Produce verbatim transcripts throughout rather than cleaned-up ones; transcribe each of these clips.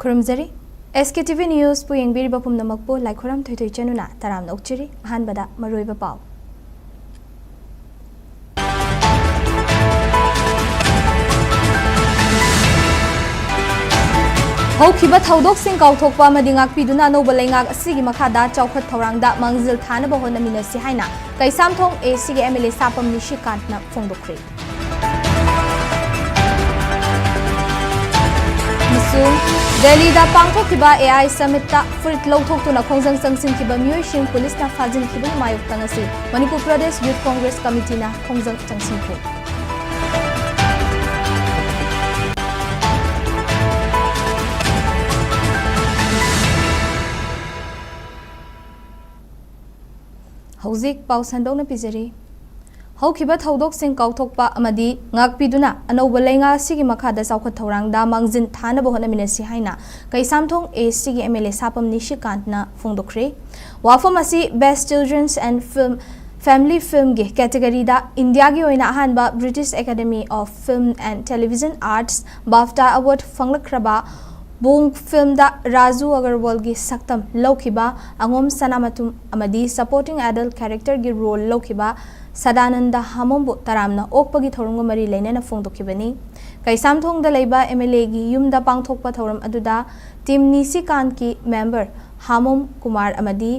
ꯈꯨꯔꯨꯝꯖꯔꯤ꯫ SKTV News ꯄꯨ ꯌꯦꯡꯕꯤꯔꯤꯕ ꯄꯨꯝꯅꯃꯛꯄꯨ ꯂꯥꯏꯈꯨꯔꯝ ꯊꯣꯏꯊꯣꯏ ꯆꯅꯨꯅ ꯇꯔꯥꯝꯅ ꯑꯣꯛꯆꯔꯤ꯫ ꯑꯍꯥꯟꯕꯗ ꯃꯔꯨꯑꯣꯏꯕ ꯄꯥꯎ꯫ ꯍꯧꯈꯤꯕ ꯊꯧꯗꯣꯛꯁꯤꯡ ꯀꯥꯎꯊꯣꯛꯄ ꯑꯃꯗꯤ ꯉꯥꯛꯄꯤꯗꯨꯅ ꯑꯅꯧꯕ ꯂꯩꯉꯥꯛ ꯑꯁꯤꯒꯤ ꯃꯈꯥꯗ ꯆꯥꯎꯈꯠ ꯊꯧꯔꯥꯡꯗ ꯃꯥꯡꯖꯤꯜ ꯊꯥꯅꯕ ꯍꯣꯠꯅꯃꯤꯟꯅꯁꯤ ꯍꯥꯏꯅ ꯀꯩꯁꯥꯝꯊꯣꯡ ACꯒꯤ MLA ꯁꯥꯄꯝ ꯅꯤꯁꯤꯀꯥꯟꯠꯅ ꯐꯣꯡꯗꯣꯛꯈ꯭ꯔꯦ꯫ ꯑꯃꯁꯨꯡ ꯗꯦꯜꯂꯤꯗ ꯄꯥꯡꯊꯣꯛꯈꯤꯕ AI Summitꯇ ꯐꯨꯔꯤꯠ ꯂꯧꯊꯣꯛꯇꯨꯅ ꯈꯣꯡꯖꯪ ꯆꯪꯁꯤꯟꯈꯤꯕ ꯃꯤꯑꯣꯏꯁꯤꯡ ꯄꯨꯂꯤꯁꯅ ꯐꯥꯖꯤꯟꯈꯤꯕꯒꯤ ꯃꯥꯌꯣꯛꯇ ꯉꯁꯤ ꯃꯅꯤꯄꯨꯔ ꯄ꯭ꯔꯗꯦꯁ ꯌꯨꯊ ꯀꯣꯡꯒ꯭ꯔꯦꯁ ꯀꯃꯤꯇꯤꯅ ꯈꯣꯡꯖꯪ ꯆꯪꯁꯤꯟꯈ꯭ꯔꯦ꯫ ꯍꯧꯖꯤꯛ ꯄꯥꯎ ꯁꯟꯗꯣꯛꯅ ꯄꯤꯖꯔꯤ꯫ ꯍꯧꯈꯤꯕ ꯊꯧꯗꯣꯛꯁꯤꯡ ꯀꯥꯎꯊꯣꯛꯄ ꯑꯃꯗꯤ ꯉꯥꯛꯄꯤꯗꯨꯅ ꯑꯅꯧꯕ ꯂꯩꯉꯥꯛ ꯑꯁꯤꯒꯤ ꯃꯈꯥꯗ ꯆꯥꯎꯈꯠ ꯊꯧꯔꯥꯡꯗ ꯃꯥꯡꯖꯤꯟ ꯊꯥꯅꯕ ꯍꯣꯠꯅꯃꯤꯟꯅꯁꯤ ꯍꯥꯏꯅ ꯀꯩꯁꯥꯝꯊꯣꯡ ACꯒꯤ MLA ꯁꯥꯄꯝ ꯅꯤꯁꯤꯀꯥꯟꯠꯅ ꯐꯣꯡꯗꯣꯛꯈ꯭ꯔꯦ꯫ ꯋꯥꯐꯝ ꯑꯁꯤ Best Children's and Film, Family Filmꯒꯤ categoryꯗ ꯏꯟꯗꯤꯌꯥꯒꯤ ꯑꯣꯏꯅ ꯑꯍꯥꯟꯕ British Academy of Film and Television Arts, BAFTA Award ꯐꯪꯂꯛꯈ꯭ꯔꯕ ꯕꯣꯡ ꯐꯤꯜꯝꯗ Raju ꯑꯒꯔꯋꯥꯜꯒꯤ ꯁꯛꯇꯝ ꯂꯧꯈꯤꯕ ꯑꯉꯣꯝ ꯁꯅꯥꯃꯇꯨꯝ ꯑꯃꯗꯤ supporting adult characterꯒꯤ role ꯂꯧꯈꯤꯕ ꯁꯗꯥꯅꯟꯗ ꯍꯥꯃꯣꯝꯕꯨ ꯇꯔꯥꯝꯅ ꯑꯣꯛꯄꯒꯤ ꯊꯧꯔꯝꯒ ꯃꯔꯤ ꯂꯩꯅꯅ ꯐꯣꯡꯗꯣꯛꯈꯤꯕꯅꯤ꯫ ꯀꯩꯁꯥꯝꯊꯣꯡꯗ ꯂꯩꯕ MLAꯒꯤ ꯌꯨꯝꯗ ꯄꯥꯡꯊꯣꯛꯄ ꯊꯧꯔꯝ ꯑꯗꯨꯗ Team ꯅꯤꯁꯤꯀꯥꯟꯠꯀꯤ member ꯍꯥꯃꯣꯝ ꯀꯨꯃꯥꯔ ꯑꯃꯗꯤ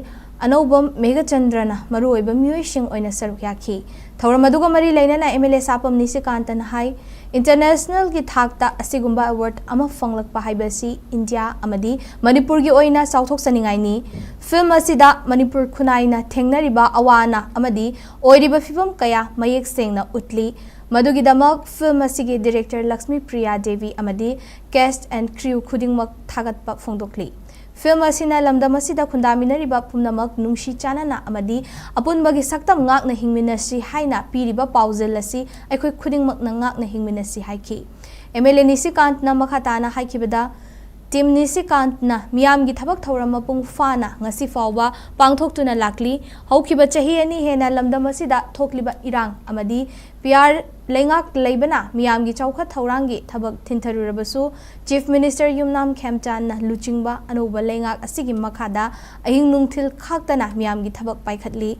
ꯑꯅꯧꯕꯝ ꯃꯦꯘꯆꯟꯗ꯭ꯔꯅ ꯃꯔꯨꯑꯣꯏꯕ ꯃꯤꯑꯣꯏꯁꯤꯡ ꯑꯣꯏꯅ ꯁꯔꯨꯛ ꯌꯥꯈꯤ꯫ ꯊꯧꯔꯝ ꯑꯗꯨꯒ ꯃꯔꯤ ꯂꯩꯅꯅ MLA ꯁꯥꯄꯝ ꯅꯤꯁꯤꯀꯥꯟꯇꯅ ꯍꯥꯏ, Internationalꯒꯤ ꯊꯥꯛꯇ ꯑꯁꯤꯒꯨꯝꯕ award ꯑꯃ ꯐꯪꯂꯛꯄ ꯍꯥꯏꯕꯁꯤ ꯏꯟꯗꯤꯌꯥ ꯑꯃꯗꯤ ꯃꯅꯤꯄꯨꯔꯒꯤ ꯑꯣꯏꯅ ꯆꯥꯎꯊꯣꯛꯆꯅꯤꯡꯉꯥꯏꯅꯤ꯫ ꯐꯤꯜꯝ ꯑꯁꯤꯗ ꯃꯅꯤꯄꯨꯔ ꯈꯨꯟꯅꯥꯏꯅ ꯊꯦꯡꯅꯔꯤꯕ ꯑꯋꯥ ꯑꯅꯥ ꯑꯃꯗꯤ ꯑꯣꯏꯔꯤꯕ ꯐꯤꯕꯝ ꯀꯌꯥ ꯃꯌꯦꯛ ꯁꯦꯡꯅ ꯎꯠꯂꯤ꯫ ꯃꯗꯨꯒꯤꯗꯃꯛ ꯐꯤꯜꯝ ꯑꯁꯤꯒꯤ director ꯂꯛꯁꯃꯤ ꯄ꯭ꯔꯤꯌꯥ ꯗꯦꯕꯤ ꯑꯃꯗꯤ cast and crew ꯈꯨꯗꯤꯡꯃꯛ ꯊꯥꯒꯠꯄ ꯐꯣꯡꯗꯣꯛꯂꯤ꯫ ꯐꯤꯜꯝ ꯑꯁꯤꯅ ꯂꯝꯗꯝ ꯑꯁꯤꯗ ꯈꯨꯟꯗꯥꯃꯤꯟꯅꯔꯤꯕ ꯄꯨꯝꯅꯃꯛ ꯅꯨꯡꯁꯤ ꯆꯥꯟꯅꯅ ꯑꯃꯗꯤ ꯑꯄꯨꯟꯕꯒꯤ ꯁꯛꯇꯝ ꯉꯥꯛꯅ ꯍꯤꯡꯃꯤꯟꯅꯁꯤ ꯍꯥꯏꯅ ꯄꯤꯔꯤꯕ ꯄꯥꯎꯖꯦꯜ ꯑꯁꯤ ꯑꯩꯈꯣꯏ ꯈꯨꯗꯤꯡꯃꯛꯅ ꯉꯥꯛꯅ ꯍꯤꯡꯃꯤꯟꯅꯁꯤ ꯍꯥꯏꯈꯤ꯫ MLA ꯅꯤꯁꯤꯀꯥꯟꯇꯅ ꯃꯈꯥ ꯇꯥꯅ ꯍꯥꯏꯈꯤꯕꯗ, ꯇꯤꯝ ꯅꯤꯁꯤꯀꯥꯟꯠꯅ ꯃꯤꯌꯥꯝꯒꯤ ꯊꯕꯛ ꯊꯧꯔꯝ ꯃꯄꯨꯡ ꯐꯥꯅ ꯉꯁꯤ ꯐꯥꯎꯕ ꯄꯥꯡꯊꯣꯛꯇꯨꯅ ꯂꯥꯛꯂꯤ꯫ ꯍꯧꯈꯤꯕ ꯆꯍꯤ ꯑꯅꯤ ꯍꯦꯟꯅ ꯂꯝꯗꯝ ꯑꯁꯤꯗ ꯊꯣꯛꯂꯤꯕ ꯏꯔꯥꯡ ꯑꯃꯗꯤ ꯄꯤꯌꯥꯔ ꯂꯩꯉꯥꯛ ꯂꯩꯕꯅ ꯃꯤꯌꯥꯝꯒꯤ ꯆꯥꯎꯈꯠ ꯊꯧꯔꯥꯡꯒꯤ ꯊꯕꯛ ꯊꯤꯟꯊꯔꯨꯔꯕꯁꯨ, ꯆꯤꯐ ꯃꯤꯅꯤꯁꯇꯔ ꯌꯨꯝꯅꯥꯝ ꯈꯦꯝꯆꯥꯟꯅ ꯂꯨꯆꯤꯡꯕ ꯑꯅꯧꯕ ꯂꯩꯉꯥꯛ ꯑꯁꯤꯒꯤ ꯃꯈꯥꯗ ꯑꯍꯤꯡ ꯅꯨꯡꯊꯤꯜ ꯈꯥꯛꯇꯅ ꯃꯤꯌꯥꯝꯒꯤ ꯊꯕꯛ ꯄꯥꯏꯈꯠꯂꯤ꯫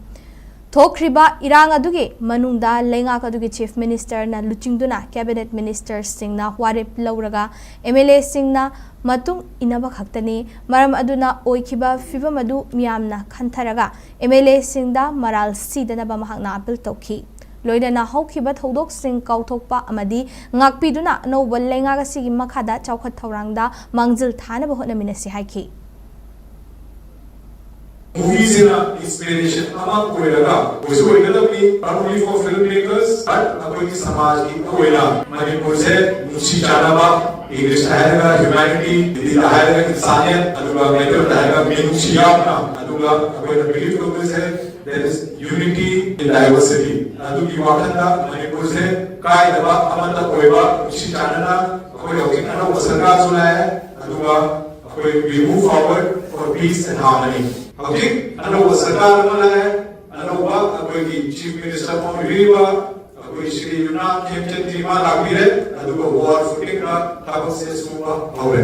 ꯊꯣꯛꯈ꯭ꯔꯤꯕ ꯏꯔꯥꯡ ꯑꯗꯨꯒꯤ ꯃꯅꯨꯡꯗ ꯂꯩꯉꯥꯛ ꯑꯗꯨꯒꯤ ꯆꯤꯐ ꯃꯤꯅꯤꯁꯇꯔꯅ ꯂꯨꯆꯤꯡꯗꯨꯅ ꯀꯦꯕꯤꯅꯦꯠ ꯃꯤꯅꯤꯁꯇꯔꯁꯤꯡꯅ ꯋꯥꯔꯦꯞ ꯂꯧꯔꯒ ꯑꯦꯝ ꯑꯦꯜ ꯑꯦꯁꯤꯡꯅ ꯃꯇꯨꯡ ꯏꯟꯅꯕ ꯈꯛꯇꯅꯤ꯫ ꯃꯔꯝ ꯑꯗꯨꯅ ꯑꯣꯏꯈꯤꯕ ꯐꯤꯕꯝ ꯑꯗꯨ ꯃꯤꯌꯥꯝꯅ ꯈꯟꯊꯔꯒ ꯑꯦꯝ ꯑꯦꯜ ꯑꯦꯁꯤꯡꯗ ꯃꯔꯥꯜ ꯁꯤꯗꯅꯕ ꯃꯍꯥꯛꯅ ꯑꯄꯤꯜ ꯇꯧꯈꯤ꯫ ꯂꯣꯏꯅꯅ ꯍꯧꯈꯤꯕ ꯊꯧꯗꯣꯛꯁꯤꯡ ꯀꯥꯎꯊꯣꯛꯄ ꯑꯃꯗꯤ ꯉꯥꯛꯄꯤꯗꯨꯅ ꯑꯅꯧꯕ ꯂꯩꯉꯥꯛ ꯑꯁꯤꯒꯤ ꯃꯈꯥꯗ ꯆꯥꯎꯈꯠ ꯊꯧꯔꯥꯡꯗ ꯃꯥꯡꯖꯤꯜ ꯊꯥꯅꯕ ꯍꯣꯠꯅꯃꯤꯟꯅꯁꯤ ꯍꯥꯏꯈꯤ꯫ ꯃꯨꯚꯤꯁꯤꯅ ꯏꯟꯁꯄꯤꯔꯦꯁꯟ ꯑꯃ ꯑꯣꯏꯔꯒ ꯑꯣꯏꯁꯨ ꯑꯣꯏꯒꯗꯕꯅꯤ, not only for film makers, but ꯑꯩꯈꯣꯏꯒꯤ ꯁꯃꯥꯖꯒꯤ ꯑꯣꯏꯅ ꯃꯅꯤꯄꯨꯔꯁꯦ ꯅꯨꯡꯁꯤ ꯆꯥꯟꯅꯕ, ꯏꯪꯂꯤꯁꯇ ꯍꯥꯏꯔꯒ ꯍ꯭ꯌꯨꯃꯦꯅꯤꯇꯤ, ꯍꯤꯟꯗꯤꯗ ꯍꯥꯏꯔꯒ ꯏꯟꯁꯥꯅꯤꯌꯠ, ꯑꯗꯨꯒ ꯃꯩꯇꯩꯂꯣꯟꯗ ꯍꯥꯏꯔꯒ ꯃꯤꯅꯨꯡꯁꯤ ꯌꯥꯝꯅ, ꯑꯗꯨꯒ ꯑꯩꯈꯣꯏꯅ ꯕꯤꯂꯤꯚ ꯇꯧꯗꯣꯏꯁꯦ there is unity in diversity꯫ ꯑꯗꯨꯒꯤ ꯋꯥꯈꯜꯗ ꯃꯅꯤꯄꯨꯔꯁꯦ ꯀꯥꯏꯗꯕ ꯑꯃꯠꯇ ꯑꯣꯏꯕ, ꯅꯨꯡꯁꯤ ꯆꯥꯟꯅꯅ ꯑꯩꯈꯣꯏ ꯍꯧꯖꯤꯛ ꯑꯅꯧꯕ ꯁꯔꯀꯥꯔꯁꯨ ꯂꯥꯛꯑꯦ, ꯑꯗꯨꯒ ꯑꯩꯈꯣꯏ we move forward for peace and harmony꯫ ꯍꯧꯖꯤꯛ ꯑꯅꯧꯕ ꯁꯔꯀꯥꯔ ꯑꯃ ꯂꯥꯛꯑꯦ, ꯑꯅꯧꯕ ꯑꯩꯈꯣꯏꯒꯤ ꯆꯤꯐ ꯃꯤꯅꯤꯁꯇꯔ ꯑꯣꯏꯕꯤꯔꯤꯕ ꯑꯩꯈꯣꯏ ꯁ꯭ꯔꯤ ꯌꯨꯝꯅꯥꯝ ꯈꯦꯝꯆꯟꯖꯤ ꯃꯥ ꯂꯥꯛꯄꯤꯔꯦ, ꯑꯗꯨꯒ ꯋꯥꯔ ꯐꯨꯇꯤꯡꯒ ꯊꯕꯛꯁꯦ ꯁꯨꯕ ꯍꯧꯔꯦ꯫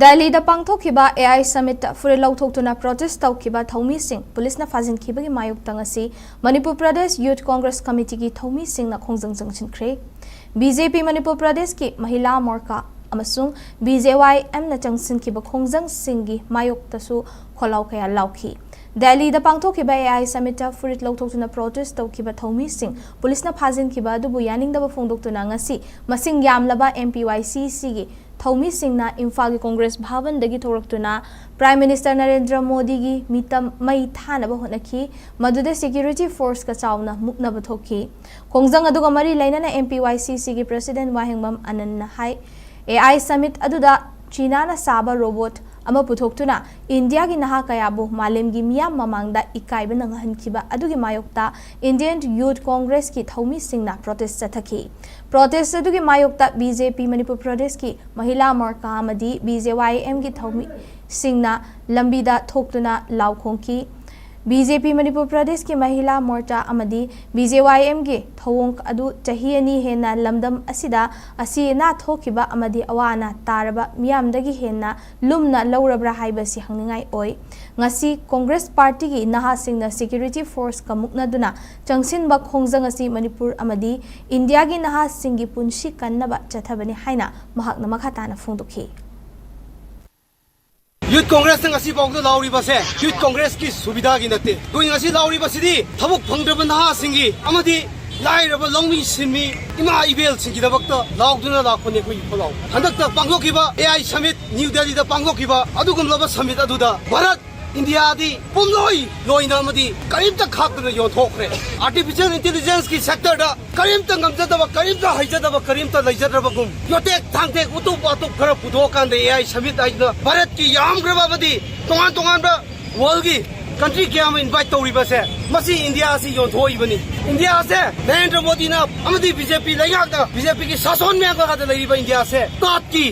ꯗꯦꯜꯂꯤꯗ ꯄꯥꯡꯊꯣꯛꯈꯤꯕ ꯑꯦ ꯑꯥꯏ ꯁꯃꯤꯠꯇ ꯐꯨꯔꯤꯠ ꯂꯧꯊꯣꯛꯇꯨꯅ ꯄ꯭ꯔꯣꯇꯦꯁ ꯇꯧꯈꯤꯕ ꯊꯧꯃꯤꯁꯤꯡ ꯄꯨꯂꯤꯁꯅ ꯐꯥꯖꯤꯟꯈꯤꯕꯒꯤ ꯃꯥꯌꯣꯛꯇ ꯉꯁꯤ ꯃꯅꯤꯄꯨꯔ ꯄ꯭ꯔꯗꯦꯁ ꯌꯨꯊ ꯀꯣꯡꯒ꯭ꯔꯦꯁ ꯀꯃꯤꯇꯤꯒꯤ ꯊꯧꯃꯤꯁꯤꯡꯅ ꯈꯣꯡꯖꯪ ꯆꯪꯁꯤꯟꯈ꯭ꯔꯦ꯫ ꯕꯤ ꯖꯦ ꯄꯤ ꯃꯅꯤꯄꯨꯔ ꯄ꯭ꯔꯗꯦꯁꯀꯤ ꯃꯍꯤꯂꯥ ꯃꯣꯔꯆꯥ ꯑꯃꯁꯨꯡ ꯕꯤ ꯖꯦ ꯋꯥꯏ ꯑꯦꯝꯅ ꯆꯪꯁꯤꯟꯈꯤꯕ ꯈꯣꯡꯖꯪꯁꯤꯡꯒꯤ ꯃꯥꯌꯣꯛꯇꯁꯨ ꯈꯣꯜꯂꯥꯎ ꯀꯌꯥ ꯂꯥꯎꯈꯤ꯫ ꯗꯦꯜꯂꯤꯗ ꯄꯥꯡꯊꯣꯛꯈꯤꯕ ꯑꯦ ꯑꯥꯏ ꯁꯃꯤꯠꯇ ꯐꯨꯔꯤꯠ ꯂꯧꯊꯣꯛꯇꯨꯅ ꯄ꯭ꯔꯣꯇꯦꯁ ꯇꯧꯈꯤꯕ ꯊꯧꯃꯤꯁꯤꯡ ꯄꯨꯂꯤꯁꯅ ꯐꯥꯖꯤꯟꯈꯤꯕ ꯑꯗꯨꯕꯨ ꯌꯥꯅꯤꯡꯗꯕ ꯐꯣꯡꯗꯣꯛꯇꯨꯅ ꯉꯁꯤ ꯃꯁꯤꯡ ꯌꯥꯝꯂꯕ ꯑꯦꯝ ꯄꯤ ꯋꯥꯏ ꯁꯤ ꯁꯤꯒꯤ ꯊꯧꯃꯤꯁꯤꯡꯅ ꯏꯝꯐꯥꯜꯒꯤ ꯀꯣꯡꯒ꯭ꯔꯦꯁ ꯚꯕꯟꯗꯒꯤ ꯊꯣꯛꯂꯛꯇꯨꯅ ꯄ꯭ꯔꯥꯏꯝ ꯃꯤꯅꯤꯁꯇꯔ ꯅꯔꯦꯟꯗ꯭ꯔ ꯃꯣꯗꯤꯒꯤ ꯃꯤꯇꯝ ꯃꯩ ꯊꯥꯅꯕ ꯍꯣꯠꯅꯈꯤ꯫ ꯃꯗꯨꯗ ꯁꯦꯀ꯭ꯌꯨꯔꯤꯇꯤ ꯐꯣꯔꯁꯀ ꯆꯥꯎꯅ ꯃꯨꯛꯅꯕ ꯊꯣꯛꯈꯤ꯫ ꯈꯣꯡꯖꯪ ꯑꯗꯨꯒ ꯃꯔꯤ ꯂꯩꯅꯅ ꯑꯦꯝ ꯄꯤ ꯋꯥꯏ ꯁꯤ ꯁꯤꯒꯤ president Wahengbam ꯑꯅꯟꯅ high, A I submit ꯑꯗꯨꯗ ꯆꯤꯅꯥꯅ ꯁꯥꯕ ꯔꯣꯕꯣꯠ ꯑꯃ ꯄꯨꯊꯣꯛꯇꯨꯅ ꯏꯟꯗꯤꯌꯥꯒꯤ ꯅꯍꯥ ꯀꯌꯥꯕꯨ ꯃꯥꯂꯦꯝꯒꯤ ꯃꯤꯌꯥꯝ ꯃꯃꯥꯡꯗ ꯏꯀꯥꯏꯕ ꯅꯪꯍꯟꯈꯤꯕ ꯑꯗꯨꯒꯤ ꯃꯥꯌꯣꯛꯇ Indian Youth Congressꯀꯤ ꯊꯧꯃꯤꯁꯤꯡꯅ protest ꯆꯠꯊꯈꯤ꯫ Protest ꯑꯗꯨꯒꯤ ꯃꯥꯌꯣꯛꯇ B J P ꯃꯅꯤꯄꯨꯔ ꯄ꯭ꯔꯗꯦꯁꯀꯤ ꯃꯍꯤꯂꯥ ꯃꯣꯔꯆꯥ ꯑꯃꯗꯤ B J Y M ꯒꯤ ꯊꯧꯃꯤꯁꯤꯡꯅ ꯂꯝꯕꯤꯗ ꯊꯣꯛꯇꯨꯅ ꯂꯥꯎ ꯈꯣꯡꯈꯤ꯫ B J P ꯃꯅꯤꯄꯨꯔ ꯄ꯭ꯔꯗꯦꯁꯀꯤ ꯃꯍꯤꯂꯥ ꯃꯣꯔꯆꯥ ꯑꯃꯗꯤ B J Y M ꯒꯤ ꯊꯧꯑꯣꯡ ꯑꯗꯨ ꯆꯍꯤ ꯑꯅꯤ ꯍꯦꯟꯅ ꯂꯝꯗꯝ ꯑꯁꯤꯗ ꯑꯁꯤ ꯑꯅꯥ ꯊꯣꯛꯈꯤꯕ ꯑꯃꯗꯤ ꯑꯋꯥ ꯑꯅꯥ ꯇꯥꯔꯕ ꯃꯤꯌꯥꯝꯗꯒꯤ ꯍꯦꯟꯅ ꯂꯨꯝꯅ ꯂꯧꯔꯕ꯭ꯔꯥ ꯍꯥꯏꯕꯁꯤ ꯍꯪꯅꯤꯡꯉꯥꯏ ꯑꯣꯏ꯫ ꯉꯁꯤ ꯀꯣꯡꯒ꯭ꯔꯦꯁ ꯄꯥꯔꯇꯤꯒꯤ ꯅꯍꯥꯁꯤꯡꯅ security forceꯀ ꯃꯨꯛꯅꯗꯨꯅ ꯆꯪꯁꯤꯟꯕ ꯈꯣꯡꯖꯪ ꯑꯁꯤ ꯃꯅꯤꯄꯨꯔ ꯑꯃꯗꯤ ꯏꯟꯗꯤꯌꯥꯒꯤ ꯅꯍꯥꯁꯤꯡꯒꯤ ꯄꯨꯟꯁꯤ ꯀꯟꯅꯕ ꯆꯠꯊꯕꯅꯤ ꯍꯥꯏꯅ ꯃꯍꯥꯛꯅ ꯃꯈꯥ ꯇꯥꯅ ꯐꯣꯡꯗꯣꯛꯈꯤ꯫ Youth Congressꯅ ꯉꯁꯤ ꯐꯥꯎꯗ ꯂꯥꯎꯔꯤꯕꯁꯦ Youth Congressꯀꯤ ꯁꯨꯕꯤꯙꯥꯒꯤ ꯅꯠꯇꯦ꯫ ꯑꯩꯈꯣꯏ ꯉꯁꯤ ꯂꯥꯎꯔꯤꯕꯁꯤꯗꯤ ꯊꯕꯛ ꯐꯪꯗ꯭ꯔꯕ ꯅꯍꯥꯁꯤꯡꯒꯤ ꯑꯃꯗꯤ ꯂꯥꯏꯔꯕ ꯂꯧꯃꯤ ꯁꯤꯟꯃꯤ ꯏꯃꯥ ꯏꯕꯦꯜꯁꯤꯡꯒꯤꯗꯃꯛꯇ ꯂꯥꯎꯗꯨꯅ ꯂꯥꯛꯄꯅꯦ ꯑꯩꯈꯣꯏꯒꯤ ꯈꯣꯜꯂꯥꯎ꯫ ꯍꯟꯗꯛꯇ ꯄꯥꯡꯊꯣꯛꯈꯤꯕ A I Summit New Delhiꯗ ꯄꯥꯡꯊꯣꯛꯈꯤꯕ ꯑꯗꯨꯒꯨꯝꯂꯕ summit ꯑꯗꯨꯗ ꯚꯥꯔꯠ ꯏꯟꯗꯤꯌꯥꯗꯤ ꯄꯨꯝꯂꯣꯏ ꯂꯣꯏꯅ ꯑꯃꯗꯤ ꯀꯔꯤꯝꯇ ꯈꯥꯛꯇꯅ ꯌꯣꯟꯊꯣꯛꯈ꯭ꯔꯦ꯫ Artificial Intelligenceꯀꯤ sectorꯗ ꯀꯔꯤꯝꯇ ꯉꯝꯖꯗꯕ, ꯀꯔꯤꯝꯇ ꯍꯩꯖꯗꯕ, ꯀꯔꯤꯝꯇ ꯂꯩꯖꯗ꯭ꯔꯕꯒꯨꯝ ꯌꯣꯇꯦꯛ ꯊꯥꯡꯇꯦꯛ ꯎꯇꯨꯞ ꯋꯥꯇꯨꯞ ꯈꯔ ꯄꯨꯊꯣꯛꯑꯀꯥꯟꯗ A I Summit ꯍꯥꯏꯗꯨꯅ ꯚꯥꯔꯠꯀꯤ ꯌꯥꯝꯈ꯭ꯔꯕ ꯑꯃꯗꯤ ꯇꯣꯉꯥꯟ ꯇꯣꯉꯥꯟꯕ worldꯀꯤ country ꯀꯌꯥ ꯑꯃ invite ꯇꯧꯔꯤꯕꯁꯦ ꯃꯁꯤ ꯏꯟꯗꯤꯌꯥ ꯑꯁꯤ ꯌꯣꯟꯊꯣꯛꯏꯕꯅꯤ꯫ ꯏꯟꯗꯤꯌꯥꯁꯦ ꯅꯔꯦꯟꯗ꯭ꯔ ꯃꯣꯗꯤꯅ ꯑꯃꯗꯤ B J P ꯂꯩꯉꯥꯛꯅ B J Pꯒꯤ ꯁꯥꯁꯣꯟ ꯃꯌꯥꯝꯒ ꯂꯩꯔꯤꯕ ꯏꯟꯗꯤꯌꯥꯁꯦ ꯇꯥꯠꯀꯤ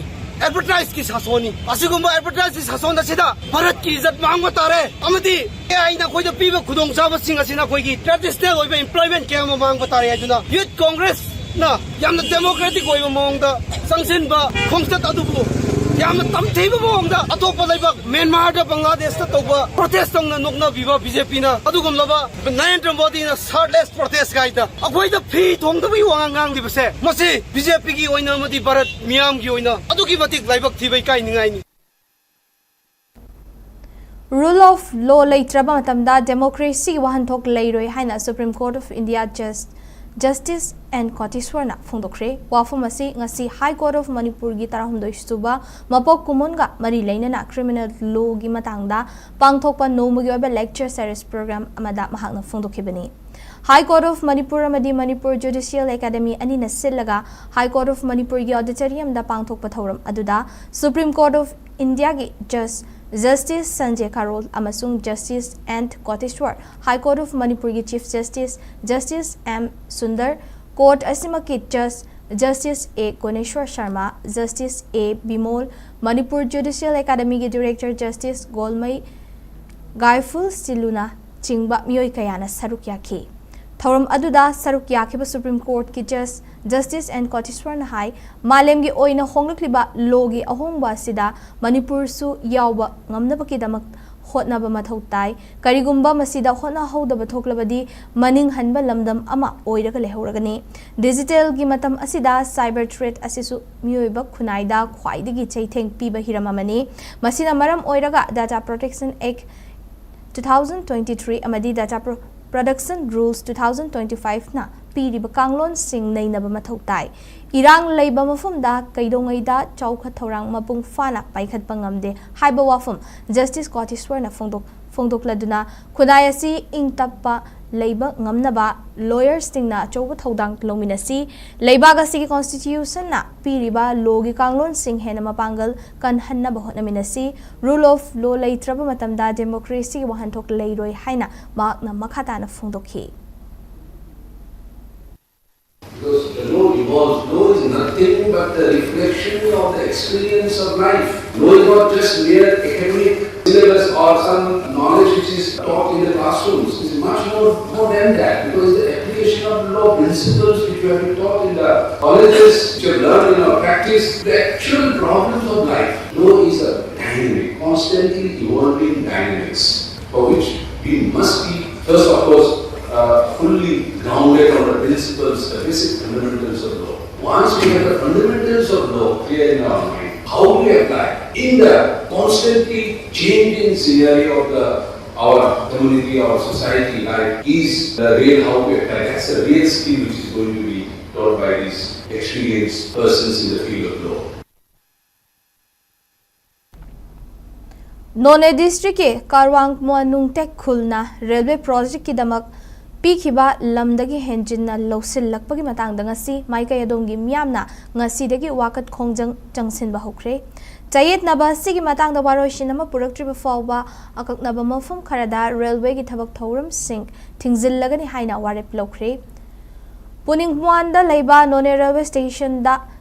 advertiseꯀꯤ ꯁꯥꯁꯣꯟꯅꯤ꯫ ꯑꯁꯤꯒꯨꯝꯕ advertiseꯀꯤ ꯁꯥꯁꯣꯟ ꯑꯁꯤꯗ ꯚꯥꯔꯠꯀꯤ ꯏꯖꯠ ꯃꯥꯡꯕ ꯇꯥꯔꯦ ꯑꯃꯗꯤ A Iꯅ ꯑꯩꯈꯣꯏꯗ ꯄꯤꯕ ꯈꯨꯗꯣꯡꯆꯥꯕꯁꯤꯡ ꯑꯁꯤꯅ ꯑꯩꯈꯣꯏꯒꯤ traditional ꯑꯣꯏꯕ employment ꯀꯌꯥ ꯑꯃ ꯃꯥꯡꯕ ꯇꯥꯔꯦ ꯍꯥꯏꯗꯨꯅ Youth Congressꯅ ꯌꯥꯝꯅ democratic ꯑꯣꯏꯕ ꯃꯑꯣꯡꯗ ꯆꯪꯁꯤꯟꯕ ꯈꯣꯡꯆꯠ ꯑꯗꯨꯕꯨ ꯌꯥꯝꯅ ꯇꯝꯊꯤꯕ ꯃꯑꯣꯡꯗ ꯑꯇꯣꯞꯄ ꯂꯩꯕꯥꯛ ꯃ꯭ꯌꯥꯟꯃꯥꯔꯗ, ꯕꯪꯒ꯭ꯂꯥꯗꯦꯁꯇ ꯇꯧꯕ protest ꯇꯧꯅ ꯅꯣꯛꯅꯕꯤꯕ B J Pꯅ ꯑꯗꯨꯒꯨꯝꯂꯕ ꯅꯔꯦꯟꯗ꯭ꯔ ꯃꯣꯗꯤꯅ shirtless protest ꯀꯥꯏꯗ ꯑꯩꯈꯣꯏꯗ ꯐꯤ ꯊꯣꯡꯗꯕꯒꯤ ꯋꯥꯉꯥꯡ ꯉꯥꯡꯂꯤꯕꯁꯦ ꯃꯁꯤ B J Pꯒꯤ ꯑꯣꯏꯅ ꯑꯃꯗꯤ ꯚꯥꯔꯠ ꯃꯤꯌꯥꯝꯒꯤ ꯑꯣꯏꯅ ꯑꯗꯨꯛꯀꯤ ꯃꯇꯤꯛ ꯂꯥꯏꯕꯛ ꯊꯤꯕ ꯏꯀꯥꯏꯅꯤꯡꯉꯥꯏꯅꯤ꯫ Rule of law ꯂꯩꯇ꯭ꯔꯕ ꯃꯇꯝꯗ democracyꯒꯤ ꯋꯥꯍꯟꯊꯣꯛ ꯂꯩꯔꯣꯏ ꯍꯥꯏꯅ Supreme Court of India Judge Justice N Kotishwarna ꯐꯣꯡꯗꯣꯛꯈ꯭ꯔꯦ꯫ ꯋꯥꯐꯝ ꯑꯁꯤ ꯉꯁꯤ High Court of Manipurꯒꯤ ꯇꯔꯥꯍꯨꯝꯗꯣꯏ ꯁꯨꯕ ꯃꯄꯣꯛ ꯀꯨꯝꯑꯣꯟꯒ ꯃꯔꯤ ꯂꯩꯅꯅ criminal lawꯒꯤ ꯃꯇꯥꯡꯗ ꯄꯥꯡꯊꯣꯛꯄ ꯅꯣꯡꯃꯒꯤ ꯑꯣꯏꯕ lecture series program ꯑꯃꯗ ꯃꯍꯥꯛꯅ ꯐꯣꯡꯗꯣꯛꯈꯤꯕꯅꯤ꯫ High Court of Manipur ꯑꯃꯗꯤ Manipur Judicial Academy ꯑꯅꯤꯅ ꯁꯤꯜꯂꯒ High Court of Manipurꯒꯤ auditoriumꯗ ꯄꯥꯡꯊꯣꯛꯄ ꯊꯧꯔꯝ ꯑꯗꯨꯗ Supreme Court of Indiaꯒꯤ Judge Justice Sanjay Karol ꯑꯃꯁꯨꯡ Justice N Kotishwar, High Court of Manipurꯒꯤ Chief Justice Justice M Sundar, court ꯑꯁꯤꯃꯛꯀꯤ Judge Justice A Guneshwar Sharma, Justice A Bimol, Manipur Judicial Academyꯒꯤ Director Justice Golmai Gaiful Siluna ꯆꯤꯡꯕ ꯃꯤꯑꯣꯏ ꯀꯌꯥꯅ ꯁꯔꯨꯛ ꯌꯥꯈꯤ꯫ ꯊꯧꯔꯝ ꯑꯗꯨꯗ ꯁꯔꯨꯛ ꯌꯥꯈꯤꯕ Supreme Courtꯀꯤ Judge Justice N Kotishwarꯅ ꯍꯥꯏ, ꯃꯥꯂꯦꯝꯒꯤ ꯑꯣꯏꯅ ꯍꯣꯡꯂꯛꯂꯤꯕ lawꯒꯤ ꯑꯍꯣꯡꯕ ꯑꯁꯤꯗ ꯃꯅꯤꯄꯨꯔꯁꯨ ꯌꯥꯎꯕ ꯉꯝꯅꯕꯒꯤꯗꯃꯛ ꯍꯣꯠꯅꯕ ꯃꯊꯧ ꯇꯥꯏ꯫ ꯀꯔꯤꯒꯨꯝꯕ ꯃꯁꯤꯗ ꯍꯣꯠꯅꯍꯧꯗꯕ ꯊꯣꯛꯂꯕꯗꯤ ꯃꯅꯤꯡ ꯍꯟꯕ ꯂꯝꯗꯝ ꯑꯃ ꯑꯣꯏꯔꯒ ꯂꯩꯍꯧꯔꯒꯅꯤ꯫ Digitalꯒꯤ ꯃꯇꯝ ꯑꯁꯤꯗ cyber threat ꯑꯁꯤꯁꯨ ꯃꯤꯑꯣꯏꯕ ꯈꯨꯟꯅꯥꯏꯗ ꯈ꯭ꯋꯥꯏꯗꯒꯤ ꯆꯩꯊꯦꯡ ꯄꯤꯕ ꯍꯤꯔꯝ ꯑꯃꯅꯤ꯫ ꯃꯁꯤꯅ ꯃꯔꯝ ꯑꯣꯏꯔꯒ Data Protection Act two thousand twenty-three ꯑꯃꯗꯤ Data Pro-, Protection Rules two thousand twenty-fiveꯅ ꯄꯤꯔꯤꯕ ꯀꯥꯡꯂꯣꯟꯁꯤꯡ ꯅꯩꯅꯕ ꯃꯊꯧ ꯇꯥꯏ꯫ ꯏꯔꯥꯡ ꯂꯩꯕ ꯃꯐꯝꯗ ꯀꯩꯗꯧꯉꯩꯗ ꯆꯥꯎꯈꯠ ꯊꯧꯔꯥꯡ ꯃꯄꯨꯡ ꯐꯥꯅ ꯄꯥꯏꯈꯠꯄ ꯉꯝꯗꯦ ꯍꯥꯏꯕ ꯋꯥꯐꯝ Justice Kotishwarꯅ ꯐꯣꯡꯗꯣꯛ-, ꯐꯣꯡꯗꯣꯛꯂꯗꯨꯅ ꯈꯨꯟꯅꯥꯏ ꯑꯁꯤ ꯏꯪ ꯇꯞꯄ ꯂꯩꯕ ꯉꯝꯅꯕ lawyerꯁꯤꯡꯅ ꯑꯆꯧꯕ ꯊꯧꯗꯥꯡ ꯂꯧꯃꯤꯟꯅꯁꯤ꯫ ꯂꯩꯕꯥꯛ ꯑꯁꯤꯒꯤ Constitutionꯅ ꯄꯤꯔꯤꯕ lawꯒꯤ ꯀꯥꯡꯂꯣꯟꯁꯤꯡ ꯍꯦꯟꯅ ꯃꯄꯥꯡꯒꯜ ꯀꯟꯍꯟꯅꯕ ꯍꯣꯠꯅꯃꯤꯟꯅꯁꯤ꯫ Rule of law ꯂꯩꯇ꯭ꯔꯕ ꯃꯇꯝꯗ democracyꯒꯤ ꯋꯥꯍꯟꯊꯣꯛ ꯂꯩꯔꯣꯏ ꯍꯥꯏꯅ ꯃꯍꯥꯛꯅ ꯃꯈꯥ ꯇꯥꯅ ꯐꯣꯡꯗꯣꯛꯈꯤ꯫ Because the law evolves, law is nothing but the reflection of the experience of life. Law is not just mere academic syllabus or some knowledge which is taught in the classrooms. It's much more, more than that, because the application of law principles which you have been taught in the colleges, which you have learned in our practice, the actual problems of life. Law is a dynamic, constantly evolving dynamics for which we must be, first of course, uh, fully grounded on the principles, the basic fundamentals of law. Once we have the fundamentals of law clear in our mind, how do we apply in the constantly changing scenario of the Our community, our society life is the real how to apply. That's the real skill which is going to be taught by these experienced persons in the field of law. ꯅꯣꯅꯦ ꯗꯤꯁꯇ꯭ꯔꯤꯛꯀꯤ ꯀꯥꯔꯋꯥꯡ ꯃꯣꯟ ꯅꯨꯡꯇꯦꯛ ꯈꯨꯜꯅ railway ꯄ꯭ꯔꯣꯖꯦꯛꯀꯤꯗꯃꯛ ꯄꯤꯈꯤꯕ ꯂꯝꯗꯒꯤ ꯍꯦꯟꯖꯤꯟꯅ ꯂꯧꯁꯤꯜꯂꯛꯄꯒꯤ ꯃꯇꯥꯡꯗ ꯉꯁꯤ ꯃꯥꯏꯀꯩ ꯑꯗꯣꯝꯒꯤ ꯃꯤꯌꯥꯝꯅ ꯉꯁꯤꯗꯒꯤ ꯋꯥꯀꯠ ꯈꯣꯡꯖꯪ ꯆꯪꯁꯤꯟꯕ ꯍꯧꯈ꯭ꯔꯦ꯫ ꯆꯌꯦꯠꯅꯕ ꯑꯁꯤꯒꯤ ꯃꯇꯥꯡꯗ ꯋꯥꯔꯣꯏꯁꯤꯟ ꯑꯃ ꯄꯨꯔꯛꯇ꯭ꯔꯤꯕ ꯐꯥꯎꯕ ꯑꯀꯛꯅꯕ ꯃꯐꯝ ꯈꯔꯗ ꯔꯦꯜꯋꯦꯒꯤ ꯊꯕꯛ ꯊꯧꯔꯝꯁꯤꯡ ꯊꯤꯡꯖꯤꯜꯂꯒꯅꯤ ꯍꯥꯏꯅ ꯋꯥꯔꯦꯞ ꯂꯧꯈ꯭ꯔꯦ꯫ ꯄꯨꯅꯤꯡꯃ꯭ꯋꯥꯟꯗ ꯂꯩꯕ ꯅꯣꯅꯦ ꯔꯦꯜꯋꯦ ꯁ꯭ꯇꯦꯁꯟꯗ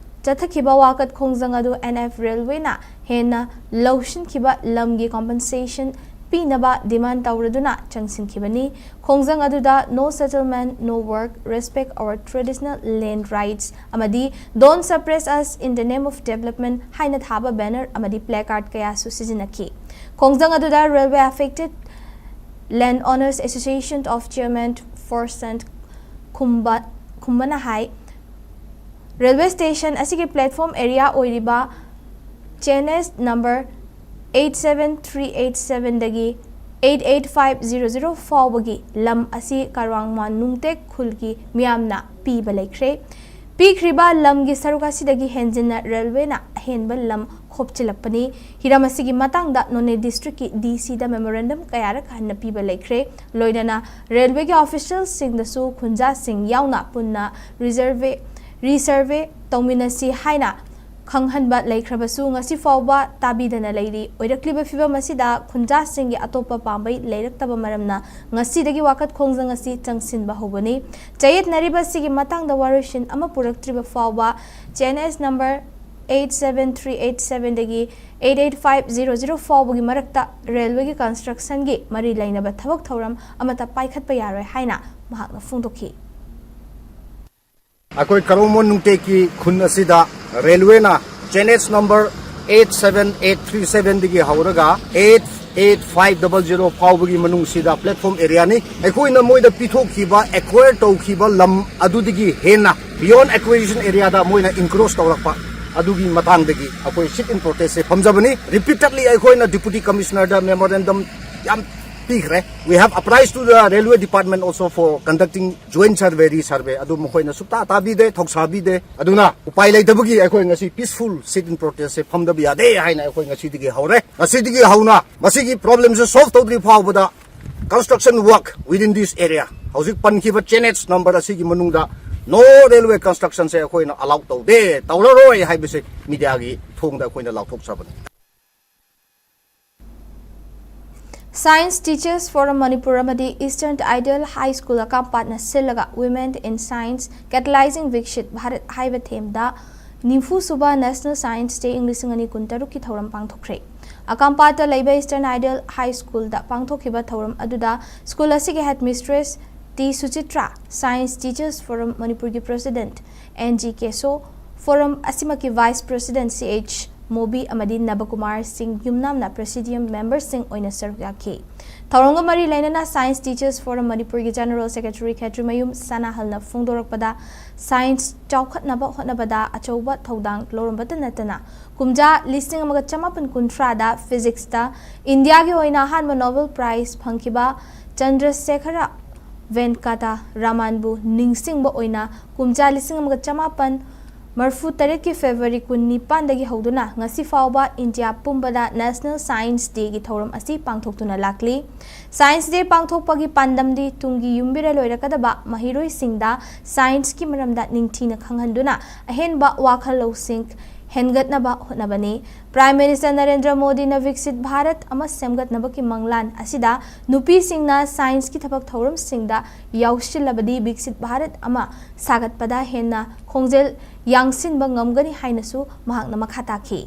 ꯆꯠꯊꯈꯤꯕ ꯋꯥꯀꯠ ꯈꯣꯡꯖꯪ ꯑꯗꯨ ꯑꯦꯟ ꯑꯦꯐ ꯔꯦꯜꯋꯦꯅ ꯍꯦꯟꯅ ꯂꯧꯁꯤꯟꯈꯤꯕ ꯂꯝꯒꯤ ꯀꯣꯝꯄꯦꯟꯁꯦꯁꯟ ꯄꯤꯅꯕ ꯗꯤꯃꯥꯟ ꯇꯧꯔꯗꯨꯅ ꯆꯪꯁꯤꯟꯈꯤꯕꯅꯤ꯫ ꯈꯣꯡꯖꯪ ꯑꯗꯨꯗ "No settlement, no work, respect our traditional land rights" ꯑꯃꯗꯤ "Don't suppress us in the name of development" ꯍꯥꯏꯅ ꯊꯥꯕ ꯕꯦꯅꯔ ꯑꯃꯗꯤ ꯄ꯭ꯂꯦꯀꯥꯔꯗ ꯀꯌꯥꯁꯨ ꯁꯤꯖꯤꯟꯅꯈꯤ꯫ ꯈꯣꯡꯖꯪ ꯑꯗꯨꯗ ꯔꯦꯜꯋꯦ ꯑꯦꯐꯦꯛꯇꯦꯗ ꯂꯦꯟ ꯑꯣꯅꯔꯁ ꯑꯦꯁꯣꯁꯤꯌꯦꯁꯟ ꯑꯣꯐ ꯆꯤꯌꯔꯃꯦꯟ ꯐꯣꯔꯁꯟ ꯈꯨꯝꯕ ꯈꯨꯝꯕꯅ ꯍꯥꯏ, ꯔꯦꯜꯋꯦ ꯁ꯭ꯇꯦꯁꯟ ꯑꯁꯤꯒꯤ ꯄ꯭ꯂꯦꯠꯐꯣꯝ ꯑꯦꯔꯤꯌꯥ ꯑꯣꯏꯔꯤꯕ ꯆꯦꯟ ꯑꯦꯁ number eight seven three eight seven ꯗꯒꯤ eight eight five zero zero ꯐꯥꯎꯕꯒꯤ ꯂꯝ ꯑꯁꯤ ꯀꯥꯔꯋꯥꯡ ꯃꯣꯟ ꯅꯨꯡꯇꯦꯛ ꯈꯨꯜꯒꯤ ꯃꯤꯌꯥꯝꯅ ꯄꯤꯕ ꯂꯩꯈ꯭ꯔꯦ꯫ ꯄꯤꯈ꯭ꯔꯤꯕ ꯂꯝꯒꯤ ꯁꯔꯨꯛ ꯑꯁꯤꯗꯒꯤ ꯍꯦꯟꯖꯤꯟꯅ ꯔꯦꯜꯋꯦꯅ ꯑꯍꯦꯟꯕ ꯂꯝ ꯈꯣꯞꯆꯤꯜꯂꯛꯄꯅꯤ꯫ ꯍꯤꯔꯝ ꯑꯁꯤꯒꯤ ꯃꯇꯥꯡꯗ ꯅꯣꯅꯦ ꯗꯤꯁꯇ꯭ꯔꯤꯛꯀꯤ ꯗꯤ ꯁꯤꯗ ꯃꯦꯃꯣꯔꯦꯟꯗꯝ ꯀꯌꯥꯔꯛ ꯍꯟꯅ ꯄꯤꯕ ꯂꯩꯈ꯭ꯔꯦ꯫ ꯂꯣꯏꯅꯅ ꯔꯦꯜꯋꯦꯒꯤ ꯑꯣꯐꯤꯁꯤꯌꯦꯜꯁꯤꯡꯗꯁꯨ ꯈꯨꯟꯖꯥꯁꯤꯡ ꯌꯥꯎꯅ ꯄꯨꯟꯅ ꯔꯤꯖꯔꯚꯦ ꯔꯤꯁꯔꯚꯦ ꯇꯧꯃꯤꯟꯅꯁꯤ ꯍꯥꯏꯅ ꯈꯪꯍꯟꯕ ꯂꯩꯈ꯭ꯔꯕꯁꯨ ꯉꯁꯤ ꯐꯥꯎꯕ ꯇꯥꯕꯤꯗꯅ ꯂꯩꯔꯤ꯫ ꯑꯣꯏꯔꯛꯂꯤꯕ ꯐꯤꯚꯝ ꯑꯁꯤꯗ ꯈꯨꯟꯖꯥꯁꯤꯡꯒꯤ ꯑꯇꯣꯞꯄ ꯄꯥꯝꯕꯩ ꯂꯩꯔꯛꯇꯕ ꯃꯔꯝꯅ ꯉꯁꯤꯗꯒꯤ ꯋꯥꯀꯠ ꯈꯣꯡꯖꯪ ꯑꯁꯤ ꯆꯪꯁꯤꯟꯕ ꯍꯧꯕꯅꯤ꯫ ꯆꯌꯦꯠꯅꯔꯤꯕ ꯑꯁꯤꯒꯤ ꯃꯇꯥꯡꯗ ꯋꯥꯔꯣꯏꯁꯤꯟ ꯑꯃ ꯄꯨꯔꯛꯇ꯭ꯔꯤꯕ ꯐꯥꯎꯕ ꯆꯦꯟ ꯑꯦꯁ number eight seven three eight seven ꯗꯒꯤ eight eight five zero zero ꯐꯥꯎꯕꯒꯤ ꯃꯔꯛꯇ ꯔꯦꯜꯋꯦꯒꯤ ꯀꯟꯁꯇ꯭ꯔꯛꯁꯟꯒꯤ ꯃꯔꯤ ꯂꯩꯅꯕ ꯊꯕꯛ ꯊꯧꯔꯝ ꯑꯃꯠꯇ ꯄꯥꯏꯈꯠꯄ ꯌꯥꯔꯣꯏ ꯍꯥꯏꯅ ꯃꯍꯥꯛꯅ ꯐꯣꯡꯗꯣꯛꯈꯤ꯫ ꯑꯩꯈꯣꯏ ꯀꯔꯣꯃꯣꯟ ꯅꯨꯡꯇꯦꯛꯀꯤ ꯈꯨꯟ ꯑꯁꯤꯗ ꯔꯦꯜꯋꯦꯅ ꯆꯦꯟ ꯑꯦꯁ number eight seven eight three seven ꯗꯒꯤ ꯍꯧꯔꯒ eight eight five double zero ꯐꯥꯎꯕꯒꯤ ꯃꯅꯨꯡꯁꯤꯗ ꯄ꯭ꯂꯦꯠꯐꯣꯝ ꯑꯦꯔꯤꯌꯥꯅꯤ꯫ ꯑꯩꯈꯣꯏꯅ ꯃꯣꯏꯗ ꯄꯤꯊꯣꯛꯈꯤꯕ, ꯑꯦꯀ꯭ꯋꯥꯌꯔ ꯇꯧꯈꯤꯕ ꯂꯝ ꯑꯗꯨꯗꯒꯤ ꯍꯦꯟꯅ beyond acquisition area ꯗ ꯃꯣꯏꯅ ꯏꯟꯀ꯭ꯔꯣꯆ ꯇꯧꯔꯛꯄ ꯑꯗꯨꯒꯤ ꯃꯇꯥꯡꯗꯒꯤ ꯑꯩꯈꯣꯏ sit in protest ꯁꯦ ꯐꯝꯖꯕꯅꯤ꯫ ꯔꯤꯄꯤꯇꯦꯗꯂꯤ ꯑꯩꯈꯣꯏꯅ ꯗꯤꯄꯨꯇꯤ ꯀꯃꯤꯁꯅꯔꯗ ꯃꯦꯃꯣꯔꯦꯟꯗꯝ ꯌꯥꯝ ꯄꯤꯈ꯭ꯔꯦ꯫ We have apprised to the railway department also for conducting joint survey, re-survey. ꯑꯗꯨ ꯃꯈꯣꯏꯅ ꯁꯨꯛꯇꯥ ꯇꯥꯕꯤꯗꯦ, ꯊꯧꯁꯥꯕꯤꯗꯦ꯫ ꯑꯗꯨꯅ ꯎꯄꯥꯏ ꯂꯩꯇꯕꯒꯤ ꯑꯩꯈꯣꯏ ꯉꯁꯤ peaceful sit-in protest-ꯁꯦ ꯐꯝꯗꯕ ꯌꯥꯗꯦ ꯍꯥꯏꯅ ꯑꯩꯈꯣꯏ ꯉꯁꯤꯗꯒꯤ ꯍꯧꯔꯦ꯫ ꯉꯁꯤꯗꯒꯤ ꯍꯧꯅ ꯃꯁꯤꯒꯤ problem-ꯁꯦ solve ꯇꯧꯗ꯭ꯔꯤ ꯐꯥꯎꯕꯗ construction work within this area, ꯍꯧꯖꯤꯛ ꯄꯟꯈꯤꯕ chainage number ꯑꯁꯤꯒꯤ ꯃꯅꯨꯡꯗ no railway construction-ꯁꯦ ꯑꯩꯈꯣꯏꯅ allow ꯇꯧꯗꯦ, ꯇꯧꯔꯔꯣꯏ ꯍꯥꯏꯕꯁꯦ media-ꯒꯤ ꯊꯣꯡꯗ ꯑꯩꯈꯣꯏꯅ ꯂꯥꯎꯊꯣꯛꯆꯕꯅꯤ꯫ Science Teachers Forum Manipur ꯑꯃꯗꯤ Eastern Ideal High School ꯑꯀꯥꯝꯄꯥꯠꯅ ꯁꯤꯜꯂꯒ Women in Science Catalyzing Viksit Bharat ꯍꯥꯏꯕ theme-ꯗ ꯅꯤꯐꯨ ꯁꯨꯕ National Science Day ꯏꯪ ꯂꯤꯁꯤꯡ ꯑꯅꯤ ꯀꯨꯟꯇꯔꯨꯛꯀꯤ ꯊꯧꯔꯝ ꯄꯥꯡꯊꯣꯛꯈ꯭ꯔꯦ꯫ ꯑꯀꯥꯝꯄꯥꯠꯇ ꯂꯩꯕ Eastern Ideal High School-ꯗ ꯄꯥꯡꯊꯣꯛꯈꯤꯕ ꯊꯧꯔꯝ ꯑꯗꯨꯗ school ꯑꯁꯤꯒꯤ headmistress T Suchitra, Science Teachers Forum Manipur-ꯒꯤ president N G Kesho, forum ꯑꯁꯤꯃꯛꯀꯤ vice president C H Mobi ꯑꯃꯗꯤ ꯅꯕꯀꯨꯃꯥꯔ ꯁꯤꯡ ꯌꯨꯝꯅꯥꯝꯅ presidium member-ꯁꯤꯡ ꯑꯣꯏꯅ ꯁꯔꯨꯛ ꯌꯥꯈꯤ꯫ ꯊꯧꯔꯝꯒ ꯃꯔꯤ ꯂꯩꯅꯅ Science Teachers Forum ꯃꯅꯤꯄꯨꯔꯒꯤ general secretary ꯈꯦꯇ꯭ꯔꯤꯃꯌꯨꯝ ꯁꯅꯥꯍꯜꯅ ꯐꯣꯡꯗꯣꯔꯛꯄꯗ, science ꯆꯥꯎꯈꯠꯅꯕ ꯍꯣꯠꯅꯕꯗ ꯑꯆꯧꯕ ꯊꯧꯗꯥꯡ ꯂꯧꯔꯝꯕꯇ ꯅꯠꯇꯅ, ꯀꯨꯝꯖꯥ ꯂꯤꯁꯤꯡ ꯑꯃꯒ ꯆꯃꯥꯄꯟ ꯀꯨꯟꯊ꯭ꯔꯥꯗ physics-ꯇ ꯏꯟꯗꯤꯌꯥꯒꯤ ꯑꯣꯏꯅ ꯑꯍꯥꯟꯕ Nobel Prize ꯐꯪꯈꯤꯕ ꯆꯟꯗ꯭ꯔꯁꯦꯈꯔ ꯚꯦꯟꯀꯇ ꯔꯥꯃꯥꯟꯕꯨ ꯅꯤꯡꯁꯤꯡꯕ ꯑꯣꯏꯅ ꯀꯨꯝꯖꯥ ꯂꯤꯁꯤꯡ ꯑꯃꯒ ꯆꯃꯥꯄꯟ ꯃꯔꯤꯐꯨ ꯇꯔꯦꯠꯀꯤ February ꯀꯨꯟꯅꯤꯄꯥꯟꯗꯒꯤ ꯍꯧꯗꯨꯅ ꯉꯁꯤ ꯐꯥꯎꯕ ꯏꯟꯗꯤꯌꯥ ꯄꯨꯝꯕꯗ National Science Day-ꯒꯤ ꯊꯧꯔꯝ ꯑꯁꯤ ꯄꯥꯡꯊꯣꯛꯇꯨꯅ ꯂꯥꯛꯂꯤ꯫ Science Day ꯄꯥꯡꯊꯣꯛꯄꯒꯤ ꯄꯥꯟꯗꯝꯗꯤ ꯇꯨꯡꯒꯤ ꯌꯨꯝꯕꯤꯔꯦꯜ ꯑꯣꯏꯔꯛꯀꯗꯕ ꯃꯍꯩꯔꯣꯏꯁꯤꯡꯗ science-ꯀꯤ ꯃꯔꯝꯗ ꯅꯤꯡꯊꯤꯅ ꯈꯪꯍꯟꯗꯨꯅ ꯑꯍꯦꯟꯕ ꯋꯥꯈꯜ ꯂꯧꯁꯤꯡ ꯍꯦꯟꯒꯠꯅꯕ ꯍꯣꯠꯅꯕꯅꯤ꯫ Prime Minister ꯅꯔꯦꯟꯗ꯭ꯔ ꯃꯣꯗꯤꯅ ꯚꯤꯛꯁꯤꯠ ꯚꯥꯔꯠ ꯑꯃ ꯁꯦꯝꯒꯠꯅꯕꯒꯤ ꯃꯪꯂꯥꯟ ꯑꯁꯤꯗ ꯅꯨꯄꯤꯁꯤꯡꯅ science-ꯀꯤ ꯊꯕꯛ ꯊꯧꯔꯝꯁꯤꯡꯗ ꯌꯥꯎꯁꯤꯜꯂꯕꯗꯤ ꯚꯤꯛꯁꯤꯠ ꯚꯥꯔꯠ ꯑꯃ ꯁꯥꯒꯠꯄꯗ ꯍꯦꯟꯅ ꯈꯣꯡꯖꯦꯜ ꯌꯥꯡꯁꯤꯟꯕ ꯉꯝꯒꯅꯤ ꯍꯥꯏꯅꯁꯨ ꯃꯍꯥꯛꯅ ꯃꯈꯥ ꯇꯥꯈꯤ꯫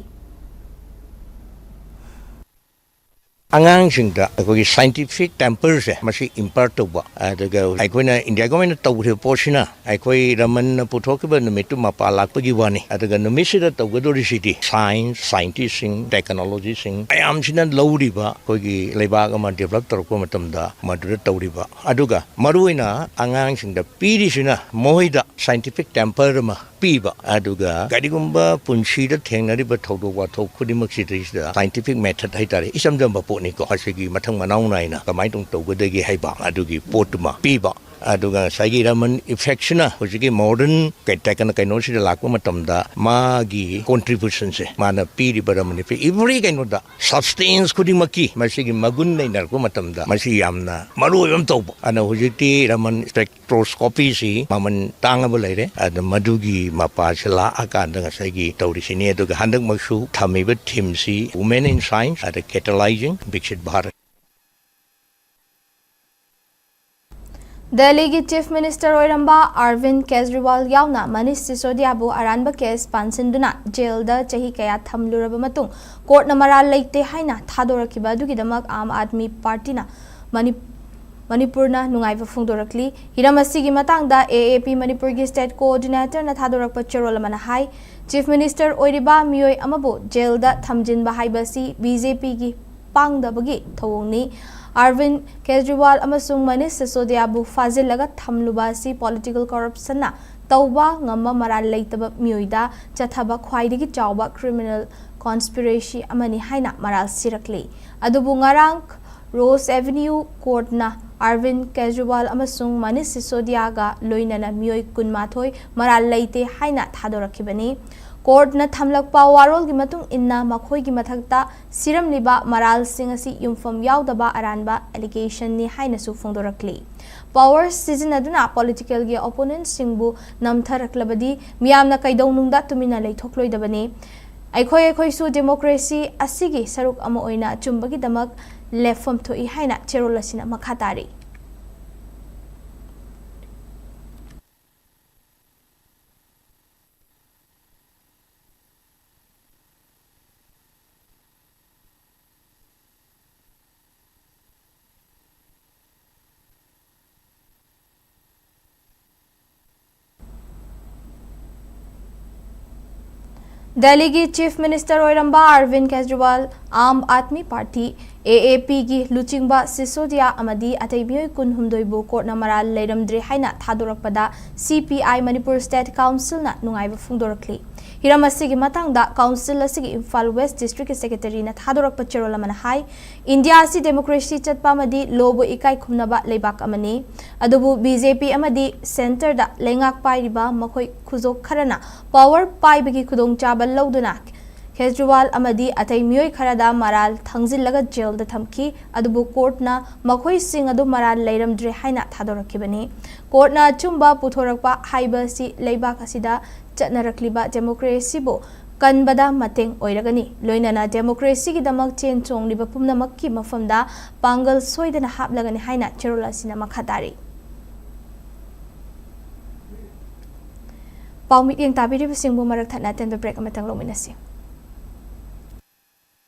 ꯑꯉꯥꯡꯁꯤꯡꯗ ꯑꯩꯈꯣꯏꯒꯤ scientific temper-ꯁꯦ ꯃꯁꯤ impart ꯇꯧꯕ, ꯑꯗꯨꯒ ꯑꯩꯈꯣꯏꯅ ꯏꯟꯗꯤꯌꯥ ꯒꯣꯔꯃꯦꯟꯅ ꯇꯧꯈ꯭ꯔꯤꯕ ꯄꯣꯠꯁꯤꯅ ꯑꯩꯈꯣꯏ ꯔꯃꯟꯅ ꯄꯨꯊꯣꯛꯈꯤꯕ ꯅꯨꯃꯤꯠꯇꯨ ꯃꯄꯥ ꯂꯥꯛꯄꯒꯤ ꯋꯥꯅꯤ꯫ ꯑꯗꯨꯒ ꯅꯨꯃꯤꯠꯁꯤꯗ ꯇꯧꯒꯗꯧꯔꯤꯁꯤꯗꯤ science, scientist-ꯁꯤꯡ, technology-ꯁꯤꯡ ꯃꯌꯥꯝꯁꯤꯅ ꯂꯧꯔꯤꯕ ꯑꯩꯈꯣꯏꯒꯤ ꯂꯩꯕꯥꯛ ꯑꯃ develop ꯇꯧꯔꯛꯄ ꯃꯇꯝꯗ ꯃꯗꯨꯗ ꯇꯧꯔꯤꯕ, ꯑꯗꯨꯒ ꯃꯔꯨꯑꯣꯏꯅ ꯑꯉꯥꯡꯁꯤꯡꯗ ꯄꯤꯔꯤꯁꯤꯅ ꯃꯈꯣꯏꯗ scientific temper ꯑꯃ ꯄꯤꯕ, ꯑꯗꯨꯒ ꯀꯔꯤꯒꯨꯝꯕ ꯄꯨꯟꯁꯤꯗ ꯊꯦꯡꯅꯔꯤꯕ ꯊꯧꯗꯣꯛ ꯋꯥꯊꯣꯛ ꯈꯨꯗꯤꯡꯃꯛꯁꯤꯗꯩꯁꯤꯗ scientific method ꯍꯥꯏꯇꯥꯔꯦ, ꯏꯆꯝ ꯆꯝꯕ ꯄꯣꯠꯅꯤꯀꯣ, ꯃꯁꯤꯒꯤ ꯃꯊꯪ ꯃꯅꯥꯎ ꯅꯥꯏꯅ ꯀꯃꯥꯏꯅ ꯇꯧ-, ꯇꯧꯒꯗꯒꯦ ꯍꯥꯏꯕ ꯑꯗꯨꯒꯤ ꯄꯣꯠꯇꯨꯃ ꯄꯤꯕ꯫ ꯑꯗꯨꯒ ꯉꯁꯥꯏꯒꯤ Raman effectꯁꯤꯅ ꯍꯧꯖꯤꯛꯀꯤ modern ꯀꯩ-, ꯇꯦꯛꯀꯅ ꯀꯩꯅꯣꯁꯤꯗ ꯂꯥꯛꯄ ꯃꯇꯝꯗ ꯃꯥꯒꯤ contributionꯁꯦ, ꯃꯥꯅ ꯄꯤꯔꯤꯕ Raman effect every ꯀꯩꯅꯣꯗ, substance ꯈꯨꯗꯤꯡꯃꯛꯀꯤ ꯃꯁꯤꯒꯤ ꯃꯒꯨꯟ ꯅꯩꯅꯔꯛꯄ ꯃꯇꯝꯗ ꯃꯁꯤ ꯌꯥꯝꯅ ꯃꯔꯨ ꯑꯣꯏꯕ ꯑꯃ ꯇꯧꯕ꯫ ꯑꯗꯨꯅ ꯍꯧꯖꯤꯛꯇꯤ Raman spectroscopyꯁꯤ ꯃꯃꯜ ꯇꯥꯡꯉꯕ ꯂꯩꯔꯦ꯫ ꯑꯗꯨ ꯃꯗꯨꯒꯤ ꯃꯄꯥꯁꯤ ꯂꯥꯛꯑꯀꯥꯟꯗ ꯉꯁꯥꯏꯒꯤ ꯇꯧꯔꯤꯁꯤꯅꯤ꯫ ꯑꯗꯨꯒ ꯍꯟꯗꯛꯃꯛꯁꯨ ꯊꯝꯃꯤꯕ themeꯁꯤ Women in Science, ꯑꯗ Catalyzing Viksit Bharat꯫ ꯗꯦꯜꯂꯤꯒꯤ Chief Minister ꯑꯣꯏꯔꯝꯕ ꯑꯔꯕꯤꯟ ꯀꯦꯖ꯭ꯔꯤꯋꯥꯜ ꯌꯥꯎꯅ ꯃꯅꯤꯁ ꯁꯤꯁꯣꯗꯤꯌꯥꯕꯨ ꯑꯔꯥꯟꯕ case ꯄꯥꯟꯁꯤꯟꯗꯨꯅ ꯖꯦꯜꯗ ꯆꯍꯤ ꯀꯌꯥ ꯊꯝꯂꯨꯔꯕ ꯃꯇꯨꯡ, ꯀꯣꯔꯠꯅ ꯃꯔꯥꯜ ꯂꯩꯇꯦ ꯍꯥꯏꯅ ꯊꯥꯗꯣꯔꯛꯈꯤꯕ ꯑꯗꯨꯒꯤꯗꯃꯛ ꯑꯥꯝ ꯑꯥꯗꯃꯤ ꯄꯥꯔꯇꯤꯅ ꯃꯅꯤ-, ꯃꯅꯤꯄꯨꯔꯅ ꯅꯨꯡꯉꯥꯏꯕ ꯐꯣꯡꯗꯣꯔꯛꯂꯤ꯫ ꯍꯤꯔꯝ ꯑꯁꯤꯒꯤ ꯃꯇꯥꯡꯗ ꯑꯦ ꯑꯦ ꯄꯤ ꯃꯅꯤꯄꯨꯔꯒꯤ state coordinatorꯅ ꯊꯥꯗꯣꯔꯛꯄ ꯆꯦꯔꯣꯜ ꯑꯃꯅ ꯍꯥꯏ, Chief Minister ꯑꯣꯏꯔꯤꯕ ꯃꯤꯑꯣꯏ ꯑꯃꯕꯨ ꯖꯦꯜꯗ ꯊꯝꯖꯤꯟꯕ ꯍꯥꯏꯕꯁꯤ ꯕꯤ ꯖꯦ ꯄꯤꯒꯤ ꯄꯥꯡꯗꯕꯒꯤ ꯊꯧꯑꯣꯡꯅꯤ꯫ ꯑꯔꯕꯤꯟ ꯀꯦꯖ꯭ꯔꯤꯋꯥꯜ ꯑꯃꯁꯨꯡ ꯃꯅꯤꯁ ꯁꯤꯁꯣꯗꯤꯌꯥꯕꯨ ꯐꯥꯖꯤꯜꯂꯒ ꯊꯝꯂꯨꯕ ꯑꯁꯤ political corruptionꯅ ꯇꯧꯕ ꯉꯝꯕ ꯃꯔꯥꯜ ꯂꯩꯇꯕ ꯃꯤꯑꯣꯏꯗ ꯆꯠꯊꯕ ꯈ꯭ꯋꯥꯏꯗꯒꯤ ꯆꯥꯎꯕ criminal conspiracy ꯑꯃꯅꯤ ꯍꯥꯏꯅ ꯃꯔꯥꯜ ꯁꯤꯔꯛꯂꯤ꯫ ꯑꯗꯨꯕꯨ ꯉꯔꯥꯡ Rose Avenue courtꯅ ꯑꯔꯕꯤꯟ ꯀꯦꯖ꯭ꯔꯤꯋꯥꯜ ꯑꯃꯁꯨꯡ ꯃꯅꯤꯁ ꯁꯤꯁꯣꯗꯤꯌꯥꯒ ꯂꯣꯏꯅꯅ ꯃꯤꯑꯣꯏ ꯀꯨꯟꯃꯥꯊꯣꯏ ꯃꯔꯥꯜ ꯂꯩꯇꯦ ꯍꯥꯏꯅ ꯊꯥꯗꯣꯔꯛꯈꯤꯕꯅꯤ꯫ Courtꯅ ꯊꯝꯂꯛꯄ ꯋꯥꯔꯣꯜꯒꯤ ꯃꯇꯨꯡ ꯏꯟꯅ ꯃꯈꯣꯏꯒꯤ ꯃꯊꯛꯇ ꯁꯤꯔꯝꯂꯤꯕ ꯃꯔꯥꯜꯁꯤꯡ ꯑꯁꯤ ꯌꯨꯝꯐꯝ ꯌꯥꯎꯗꯕ ꯑꯔꯥꯟꯕ allegationꯅꯤ ꯍꯥꯏꯅꯁꯨ ꯐꯣꯡꯗꯣꯔꯛꯂꯤ꯫ Power ꯁꯤꯖꯤꯟꯅꯗꯨꯅ politicalꯒꯤ opponentꯁꯤꯡꯕꯨ ꯅꯝꯊꯔꯛꯂꯕꯗꯤ ꯃꯤꯌꯥꯝꯅ ꯀꯩꯗꯧꯅꯨꯡꯗ ꯇꯨꯃꯤꯟꯅ ꯂꯩꯊꯣꯛꯂꯣꯏꯗꯕꯅꯤ꯫ ꯑꯩꯈꯣꯏ ꯑꯩꯈꯣꯏꯁꯨ democracy ꯑꯁꯤꯒꯤ ꯁꯔꯨꯛ ꯑꯃ ꯑꯣꯏꯅ ꯑꯆꯨꯝꯕꯒꯤꯗꯃꯛ ꯂꯦꯞꯐꯝ ꯊꯣꯛꯏ ꯍꯥꯏꯅ ꯆꯦꯔꯣꯜ ꯑꯁꯤꯅ ꯃꯈꯥ ꯇꯥꯔꯤ꯫ ꯗꯦꯜꯂꯤꯒꯤ Chief Minister ꯑꯣꯏꯔꯝꯕ ꯑꯔꯕꯤꯟ ꯀꯦꯖ꯭ꯔꯤꯋꯥꯜ ꯑꯥꯝ ꯑꯥꯗꯃꯤ ꯄꯥꯔꯇꯤ, ꯑꯦ ꯑꯦ ꯄꯤꯒꯤ ꯂꯨꯆꯤꯡꯕ ꯁꯤꯁꯣꯗꯤꯌꯥ ꯑꯃꯗꯤ ꯑꯇꯩ ꯃꯤꯑꯣꯏ ꯀꯨꯟꯍꯨꯝꯗꯣꯏꯕꯨ ꯀꯣꯔꯠꯅ ꯃꯔꯥꯜ ꯂꯩꯔꯝꯗ꯭ꯔꯦ ꯍꯥꯏꯅ ꯊꯥꯗꯣꯔꯛꯄꯗ ꯁꯤ ꯄꯤ ꯑꯥꯏ ꯃꯅꯤꯄꯨꯔ ꯁ꯭ꯇꯦꯠ ꯀꯥꯎꯟꯁꯤꯜꯅ ꯅꯨꯡꯉꯥꯏꯕ ꯐꯣꯡꯗꯣꯔꯛꯂꯤ꯫ ꯍꯤꯔꯝ ꯑꯁꯤꯒꯤ ꯃꯇꯥꯡꯗ ꯀꯥꯎꯟꯁꯤꯜ ꯑꯁꯤꯒꯤ ꯏꯝꯐꯥꯜ ꯋꯦꯁ꯭ꯠ ꯗꯤꯁꯇ꯭ꯔꯤꯛꯀꯤ ꯁꯦꯀ꯭ꯔꯦꯇꯔꯤꯅ ꯊꯥꯗꯣꯔꯛꯄ ꯆꯦꯔꯣꯜ ꯑꯃꯅ ꯍꯥꯏ, ꯏꯟꯗꯤꯌꯥ ꯑꯁꯤ ꯗꯦꯃꯣꯀ꯭ꯔꯦꯁꯤ ꯆꯠꯄ ꯑꯃꯗꯤ ꯂꯣꯕꯨ ꯏꯀꯥꯏ ꯈꯨꯝꯅꯕ ꯂꯩꯕꯥꯛ ꯑꯃꯅꯤ꯫ ꯑꯗꯨꯕꯨ ꯕꯤ ꯖꯦ ꯄꯤ ꯑꯃꯗꯤ ꯁꯦꯟꯇꯔꯗ ꯂꯩꯉꯥꯛ ꯄꯥꯏꯔꯤꯕ ꯃꯈꯣꯏ ꯈꯨꯖꯣꯛ ꯈꯔꯅ ꯄꯥꯋꯔ ꯄꯥꯏꯕꯒꯤ ꯈꯨꯗꯣꯡꯆꯥꯕ ꯂꯧꯗꯨꯅ ꯀꯦꯖ꯭ꯔꯤꯋꯥꯜ ꯑꯃꯗꯤ ꯑꯇꯩ ꯃꯤꯑꯣꯏ ꯈꯔꯗ ꯃꯔꯥꯜ ꯊꯥꯡꯖꯤꯜꯂꯒ ꯖꯦꯜꯗ ꯊꯝꯈꯤ꯫ ꯑꯗꯨꯕꯨ ꯀꯣꯔꯠꯅ ꯃꯈꯣꯏꯁꯤꯡ ꯑꯗꯨ ꯃꯔꯥꯜ ꯂꯩꯔꯝꯗ꯭ꯔꯦ ꯍꯥꯏꯅ ꯊꯥꯗꯣꯔꯛꯈꯤꯕꯅꯤ꯫ ꯀꯣꯔꯠꯅ ꯑꯆꯨꯝꯕ ꯄꯨꯊꯣꯔꯛꯄ ꯍꯥꯏꯕ ꯑꯁꯤ ꯂꯩꯕꯥꯛ ꯑꯁꯤꯗ ꯆꯠꯅꯔꯛꯂꯤꯕ ꯗꯦꯃꯣꯀ꯭ꯔꯦꯁꯤꯕꯨ ꯀꯟꯕꯗ ꯃꯇꯦꯡ ꯑꯣꯏꯔꯒꯅꯤ꯫ ꯂꯣꯏꯅꯅ ꯗꯦꯃꯣꯀ꯭ꯔꯦꯁꯤꯒꯤꯗꯃꯛ ꯆꯦꯟ ꯆꯣꯡꯂꯤꯕ ꯄꯨꯝꯅꯃꯛꯀꯤ ꯃꯐꯝꯗ ꯄꯥꯡꯒꯜ ꯁꯣꯏꯗꯅ ꯍꯥꯞꯂꯒꯅꯤ ꯍꯥꯏꯅ ꯆꯦꯔꯣꯜ ꯑꯁꯤꯅ ꯃꯈꯥ ꯇꯥꯔꯤ꯫ ꯄꯥꯎ ꯃꯤꯠꯌꯦꯡ ꯇꯥꯕꯤꯔꯤꯕꯁꯤꯡꯕꯨ ꯃꯔꯛ ꯊꯠꯅ ꯑꯇꯦꯟꯕ ꯕ꯭ꯔꯦꯛ ꯑꯃꯇꯪ ꯂꯧꯃꯤꯟꯅꯁꯤ꯫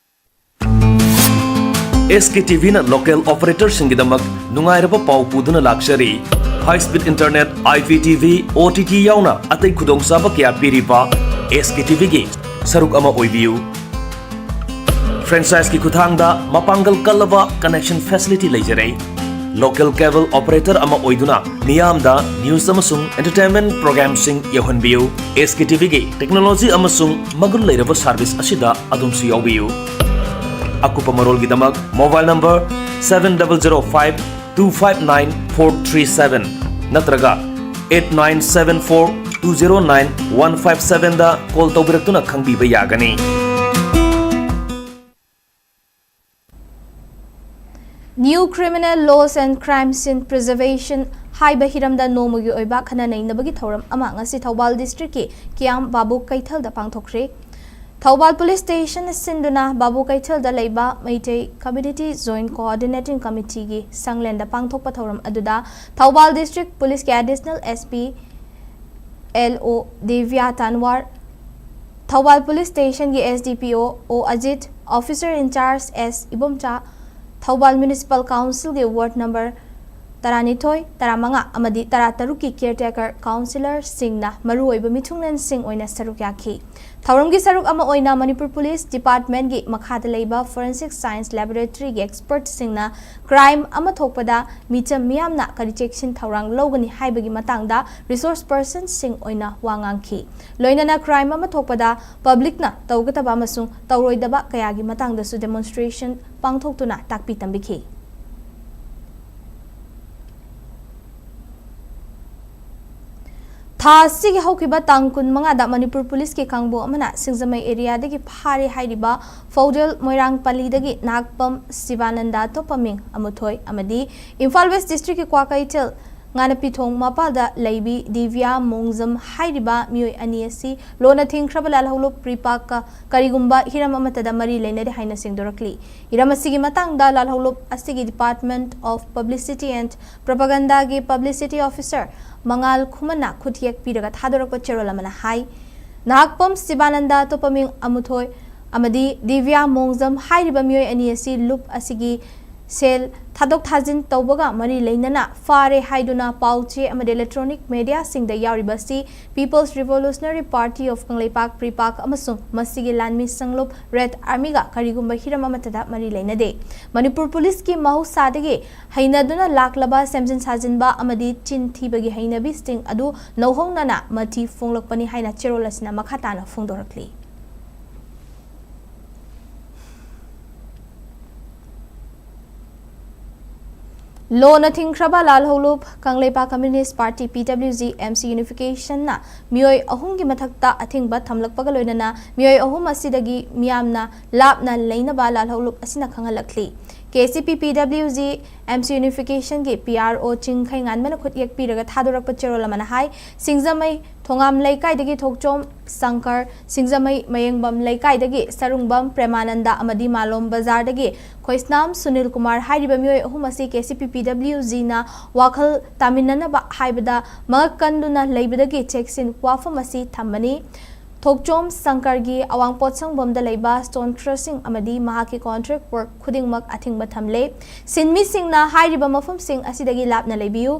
ꯑꯦꯁ ꯀꯦ ꯇꯤ ꯚꯤꯅ ꯂꯣꯀꯦꯜ ꯑꯣꯄꯔꯦꯇꯔꯁꯤꯡꯒꯤꯗꯃꯛ ꯅꯨꯡꯉꯥꯏꯔꯕ ꯄꯥꯎ ꯄꯨꯗꯨꯅ ꯂꯥꯛꯆꯔꯤ꯫ High speed internet, I P T V, O T T ꯌꯥꯎꯅ ꯑꯇꯩ ꯈꯨꯗꯣꯡꯆꯥꯕ ꯀꯌꯥ ꯄꯤꯔꯤꯕ ꯑꯦꯁ ꯀꯦ ꯇꯤ ꯚꯤꯒꯤ ꯁꯔꯨꯛ ꯑꯃ ꯑꯣꯏꯕꯤꯌꯨ꯫ ꯐ꯭ꯔꯦꯟꯆꯥꯏꯖꯀꯤ ꯈꯨꯠꯊꯥꯡꯗ ꯃꯄꯥꯡꯒꯜ ꯀꯜꯂꯕ ꯀꯅꯦꯛꯁꯟ ꯐꯦꯁꯤꯂꯤꯇꯤ ꯂꯩꯖꯔꯦ꯫ ꯂꯣꯀꯦꯜ ꯀꯦꯕꯜ ꯑꯣꯄꯔꯦꯇꯔ ꯑꯃ ꯑꯣꯏꯗꯨꯅ ꯃꯤꯌꯥꯝꯗ ꯅ꯭ꯌꯨꯁ ꯑꯃꯁꯨꯡ ꯑꯦꯟꯇꯔꯇꯦꯟꯃꯦꯟ ꯄ꯭ꯔꯣꯒ꯭ꯔꯥꯝꯁꯤꯡ ꯌꯧꯍꯟꯕꯤꯌꯨ꯫ ꯑꯦꯁ ꯀꯦ ꯇꯤ ꯚꯤꯒꯤ ꯇꯦꯛꯅꯣꯂꯣꯖꯤ ꯑꯃꯁꯨꯡ ꯃꯒꯨꯟ ꯂꯩꯔꯕ ꯁꯥꯔꯚꯤꯁ ꯑꯁꯤꯗ ꯑꯗꯣꯝꯁꯨ ꯌꯥꯎꯕꯤꯌꯨ꯫ ꯑꯀꯨꯞꯄ ꯃꯔꯣꯜꯒꯤꯗꯃꯛ mobile number seven double zero five two five nine four three seven ꯅꯠꯇ꯭ꯔꯒ eight nine seven four two zero nine one five seven ꯗ ꯀꯣꯜ ꯇꯧꯕꯤꯔꯛꯇꯨꯅ ꯈꯪꯕꯤꯕ ꯌꯥꯒꯅꯤ꯫ New Criminal Laws and Crime Scene Preservation ꯍꯥꯏꯕ ꯍꯤꯔꯝꯗ ꯅꯣꯡꯃꯒꯤ ꯑꯣꯏꯕ ꯈꯟꯅ ꯅꯩꯅꯕꯒꯤ ꯊꯧꯔꯝ ꯑꯃ ꯉꯁꯤ ꯊꯧꯕꯥꯜ ꯗꯤꯁꯇ꯭ꯔꯤꯛꯀꯤ ꯀꯤꯌꯥꯝ ꯕꯥꯕꯨ ꯀꯩꯊꯦꯜꯗ ꯄꯥꯡꯊꯣꯛꯈ꯭ꯔꯦ꯫ ꯊꯧꯕꯥꯜ ꯄꯨꯂꯤꯁ ꯁ꯭ꯇꯦꯁꯟꯅ ꯁꯤꯟꯗꯨꯅ ꯕꯥꯕꯨ ꯀꯩꯊꯦꯜꯗ ꯂꯩꯕ ꯃꯩꯇꯩ ꯀꯝꯃ꯭ꯌꯨꯅꯤꯇꯤ ꯖꯣꯏꯟꯠ ꯀꯣꯑꯣꯔꯗꯤꯅꯦꯇꯤꯡ ꯀꯃꯤꯇꯤꯒꯤ ꯁꯪꯂꯦꯟꯗ ꯄꯥꯡꯊꯣꯛꯄ ꯊꯧꯔꯝ ꯑꯗꯨꯗ ꯊꯧꯕꯥꯜ ꯗꯤꯁꯇ꯭ꯔꯤꯛ ꯄꯨꯂꯤꯁꯀꯤ ꯑꯦꯗꯤꯁꯅꯦꯜ ꯑꯦꯁ ꯄꯤ ꯑꯦꯜ ꯑꯣ ꯗꯦꯕꯤꯌꯥ ꯇꯥꯟꯋꯥꯔ, ꯊꯧꯕꯥꯜ ꯄꯨꯂꯤꯁ ꯁ꯭ꯇꯦꯁꯟꯒꯤ ꯑꯦꯁ ꯗꯤ ꯄꯤ ꯑꯣ ꯑꯣ ꯑꯖꯤꯠ, ꯑꯣꯐꯤꯁꯔ ꯏꯟꯆꯥꯔꯖ ꯑꯦꯁ ꯏꯕꯣꯝꯆꯥ, ꯊꯧꯕꯥꯜ ꯃ꯭ꯌꯨꯅꯤꯁꯤꯄꯥꯜ ꯀꯥꯎꯟꯁꯤꯜꯒꯤ ꯋꯥꯔꯗ ꯅꯝꯕꯔ ꯇꯔꯥꯅꯤꯊꯣꯏ, ꯇꯔꯥꯃꯉꯥ ꯑꯃꯗꯤ ꯇꯔꯥꯇꯔꯨꯛꯀꯤ caretaker councillorꯁꯤꯡꯅ ꯃꯔꯨꯑꯣꯏꯕ ꯃꯤꯊꯨꯡꯂꯦꯟꯁꯤꯡ ꯑꯣꯏꯅ ꯁꯔꯨꯛ ꯌꯥꯈꯤ꯫ ꯊꯧꯔꯝꯒꯤ ꯁꯔꯨꯛ ꯑꯃ ꯑꯣꯏꯅ ꯃꯅꯤꯄꯨꯔ ꯄꯨꯂꯤꯁ ꯗꯤꯄꯥꯔꯠꯃꯦꯟꯒꯤ ꯃꯈꯥꯗ ꯂꯩꯕ forensic science laboratoryꯒꯤ expertꯁꯤꯡꯅ crime ꯑꯃ ꯊꯣꯛꯄꯗ ꯃꯤꯆꯝ ꯃꯤꯌꯥꯝꯅ ꯀꯔꯤ ꯆꯦꯛꯁꯤꯟ ꯊꯧꯔꯥꯡ ꯂꯧꯒꯅꯤ ꯍꯥꯏꯕꯒꯤ ꯃꯇꯥꯡꯗ resource personꯁꯤꯡ ꯑꯣꯏꯅ ꯋꯥ ꯉꯥꯡꯈꯤ꯫ ꯂꯣꯏꯅꯅ crime ꯑꯃ ꯊꯣꯛꯄꯗ publicꯅ ꯇꯧꯒꯗꯕ ꯑꯃꯁꯨꯡ ꯇꯧꯔꯣꯏꯗꯕ ꯀꯌꯥꯒꯤ ꯃꯇꯥꯡꯗꯁꯨ demonstration ꯄꯥꯡꯊꯣꯛꯇꯨꯅ ꯇꯥꯛꯄꯤ ꯇꯝꯕꯤꯈꯤ꯫ ꯊꯥ ꯑꯁꯤꯒꯤ ꯍꯧꯈꯤꯕ ꯇꯥꯡ ꯀꯨꯟꯃꯉꯥꯗ ꯃꯅꯤꯄꯨꯔ ꯄꯨꯂꯤꯁꯀꯤ ꯀꯥꯡꯕꯨ ꯑꯃꯅ ꯁꯤꯡꯖꯃꯩ areaꯗꯒꯤ ꯐꯥꯔꯦ ꯍꯥꯏꯔꯤꯕ ꯐꯧꯗꯦꯜ ꯃꯣꯏꯔꯥꯡ ꯄꯜꯂꯤꯗꯒꯤ ꯅꯥꯒꯄꯝ ꯁꯤꯕꯥꯅꯟꯗ ꯑꯇꯣꯞꯄ ꯃꯤꯡ ꯑꯃꯨꯊꯣꯏ ꯑꯃꯗꯤ ꯏꯝꯐꯥꯜ West Districtꯀꯤ ꯀ꯭ꯋꯥꯀꯩꯊꯦꯜ ꯉꯥꯅꯄꯤꯊꯣꯡ ꯃꯄꯥꯜꯗ ꯂꯩꯕꯤ ꯗꯤꯕ꯭ꯌꯥ ꯃꯣꯡꯖꯝ ꯍꯥꯏꯔꯤꯕ ꯃꯤꯑꯣꯏ ꯑꯅꯤ ꯑꯁꯤ ꯂꯣꯟꯅ ꯊꯤꯡꯈ꯭ꯔꯕ ꯂꯥꯜꯍꯧꯂꯨꯞ ꯄ꯭ꯔꯤꯄꯥꯛꯀ ꯀꯔꯤꯒꯨꯝꯕ ꯍꯤꯔꯝ ꯑꯃꯠꯇꯗ ꯃꯔꯤ ꯂꯩꯅꯗꯦ ꯍꯥꯏꯅ ꯁꯦꯡꯗꯣꯔꯛꯂꯤ꯫ ꯍꯤꯔꯝ ꯑꯁꯤꯒꯤ ꯃꯇꯥꯡꯗ ꯂꯥꯜꯍꯧꯂꯨꯞ ꯑꯁꯤꯒꯤ Department of Publicity and Propagandaꯒꯤ publicity officer ꯃꯉꯥꯜ ꯈꯨꯃꯟꯅ ꯈꯨꯠꯌꯦꯛ ꯄꯤꯔꯒ ꯊꯥꯗꯣꯔꯛꯄ ꯆꯦꯔꯣꯜ ꯑꯃꯅ ꯍꯥꯏ, ꯅꯍꯥꯛꯄꯝ ꯁꯤꯕꯥꯅꯟꯗ ꯑꯇꯣꯞꯄ ꯃꯤꯡ ꯑꯃꯨꯊꯣꯏ ꯑꯃꯗꯤ ꯗꯤꯕ꯭ꯌꯥ ꯃꯣꯡꯖꯝ ꯍꯥꯏꯔꯤꯕ ꯃꯤꯑꯣꯏ ꯑꯅꯤ ꯑꯁꯤ ꯂꯨꯞ ꯑꯁꯤꯒꯤ ꯁꯦꯜ ꯊꯥꯗꯣꯛ ꯊꯥꯖꯤꯟ ꯇꯧꯕꯒ ꯃꯔꯤ ꯂꯩꯅꯅ ꯐꯥꯔꯦ ꯍꯥꯏꯗꯨꯅ ꯄꯥꯎ ꯆꯦ ꯑꯃꯗꯤ electronic mediaꯁꯤꯡꯗ ꯌꯥꯎꯔꯤꯕ ꯑꯁꯤ People's Revolutionary Party of Kangleipak ꯄ꯭ꯔꯤꯄꯥꯛ ꯑꯃꯁꯨꯡ ꯃꯁꯤꯒꯤ ꯂꯥꯟꯃꯤ ꯁꯪꯂꯨꯞ Red Armyꯒ ꯀꯔꯤꯒꯨꯝꯕ ꯍꯤꯔꯝ ꯑꯃꯠꯇꯗ ꯃꯔꯤ ꯂꯩꯅꯗꯦ꯫ ꯃꯅꯤꯄꯨꯔ ꯄꯨꯂꯤꯁꯀꯤ ꯃꯍꯧꯁꯥꯗꯒꯤ ꯍꯩꯅꯗꯨꯅ ꯂꯥꯛꯂꯕ ꯁꯦꯝꯖꯤꯟ ꯁꯥꯖꯤꯟꯕ ꯑꯃꯗꯤ ꯆꯤꯟ ꯊꯤꯕꯒꯤ ꯍꯩꯅꯕꯤꯁꯤꯡ ꯑꯗꯨ ꯅꯧꯍꯧꯅꯅ ꯃꯊꯤ ꯐꯣꯡꯂꯛꯄꯅꯤ ꯍꯥꯏꯅ ꯆꯦꯔꯣꯜ ꯑꯁꯤꯅ ꯃꯈꯥ ꯇꯥꯅ ꯐꯣꯡꯗꯣꯔꯛꯂꯤ꯫ ꯂꯣꯟꯅ ꯊꯤꯡꯈ꯭ꯔꯕ ꯂꯥꯜꯍꯧꯂꯨꯞ Kangleipak Communist Party, P W G, M C Unificationꯅ ꯃꯤꯑꯣꯏ ꯑꯍꯨꯝꯒꯤ ꯃꯊꯛꯇ ꯑꯊꯤꯡꯕ ꯊꯝꯂꯛꯄꯒ ꯂꯣꯏꯅꯅ ꯃꯤꯑꯣꯏ ꯑꯍꯨꯝ ꯑꯁꯤꯗꯒꯤ ꯃꯤꯌꯥꯝꯅ ꯂꯥꯞꯅ ꯂꯩꯅꯕ ꯂꯥꯜꯍꯧꯂꯨꯞ ꯑꯁꯤꯅ ꯈꯪꯍꯜꯂꯛꯂꯤ꯫ K C P P W G M C Unificationꯒꯤ P R O ꯆꯤꯡꯈꯩ ꯉꯥꯟꯕꯅ ꯈꯨꯠꯌꯦꯛ ꯄꯤꯔꯒ ꯊꯥꯗꯣꯔꯛꯄ ꯆꯦꯔꯣꯜ ꯑꯃꯅ ꯍꯥꯏ, ꯁꯤꯡꯖꯃꯩ ꯊꯣꯉꯥꯝ ꯂꯩꯀꯥꯏꯗꯒꯤ ꯊꯣꯛꯆꯣꯝ ꯁꯪꯀꯔ, ꯁꯤꯡꯖꯃꯩ ꯃꯌꯦꯡꯕꯝ ꯂꯩꯀꯥꯏꯗꯒꯤ ꯁꯔꯨꯡꯕꯝ ꯄ꯭ꯔꯦꯃꯥꯅꯟꯗ ꯑꯃꯗꯤ ꯃꯥꯂꯣꯝ ꯕꯖꯥꯔꯗꯒꯤ ꯈꯣꯏꯁꯅꯥꯝ ꯁꯨꯅꯤꯜ ꯀꯨꯃꯥꯔ ꯍꯥꯏꯔꯤꯕ ꯃꯤꯑꯣꯏ ꯑꯍꯨꯝ ꯑꯁꯤ K C P P W Gꯅ ꯋꯥꯈꯜ ꯇꯥꯃꯤꯟꯅꯅꯕ ꯍꯥꯏꯕꯗ ꯃꯉꯛ ꯀꯟꯗꯨꯅ ꯂꯩꯕꯗꯒꯤ ꯆꯦꯛꯁꯤꯟ ꯋꯥꯐꯝ ꯑꯁꯤ ꯊꯝꯕꯅꯤ꯫ ꯊꯣꯛꯆꯣꯝ ꯁꯪꯀꯔꯒꯤ ꯑꯋꯥꯡ ꯄꯣꯠꯁꯪꯕꯝꯗ ꯂꯩꯕ stone crushing ꯑꯃꯗꯤ ꯃꯍꯥꯛꯀꯤ contract work ꯈꯨꯗꯤꯡꯃꯛ ꯑꯊꯤꯡꯕ ꯊꯝꯂꯦ꯫ ꯁꯤꯟꯃꯤꯁꯤꯡꯅ ꯍꯥꯏꯔꯤꯕ ꯃꯐꯝꯁꯤꯡ ꯑꯁꯤꯗꯒꯤ ꯂꯥꯞꯅ ꯂꯩꯕꯤꯌꯨ꯫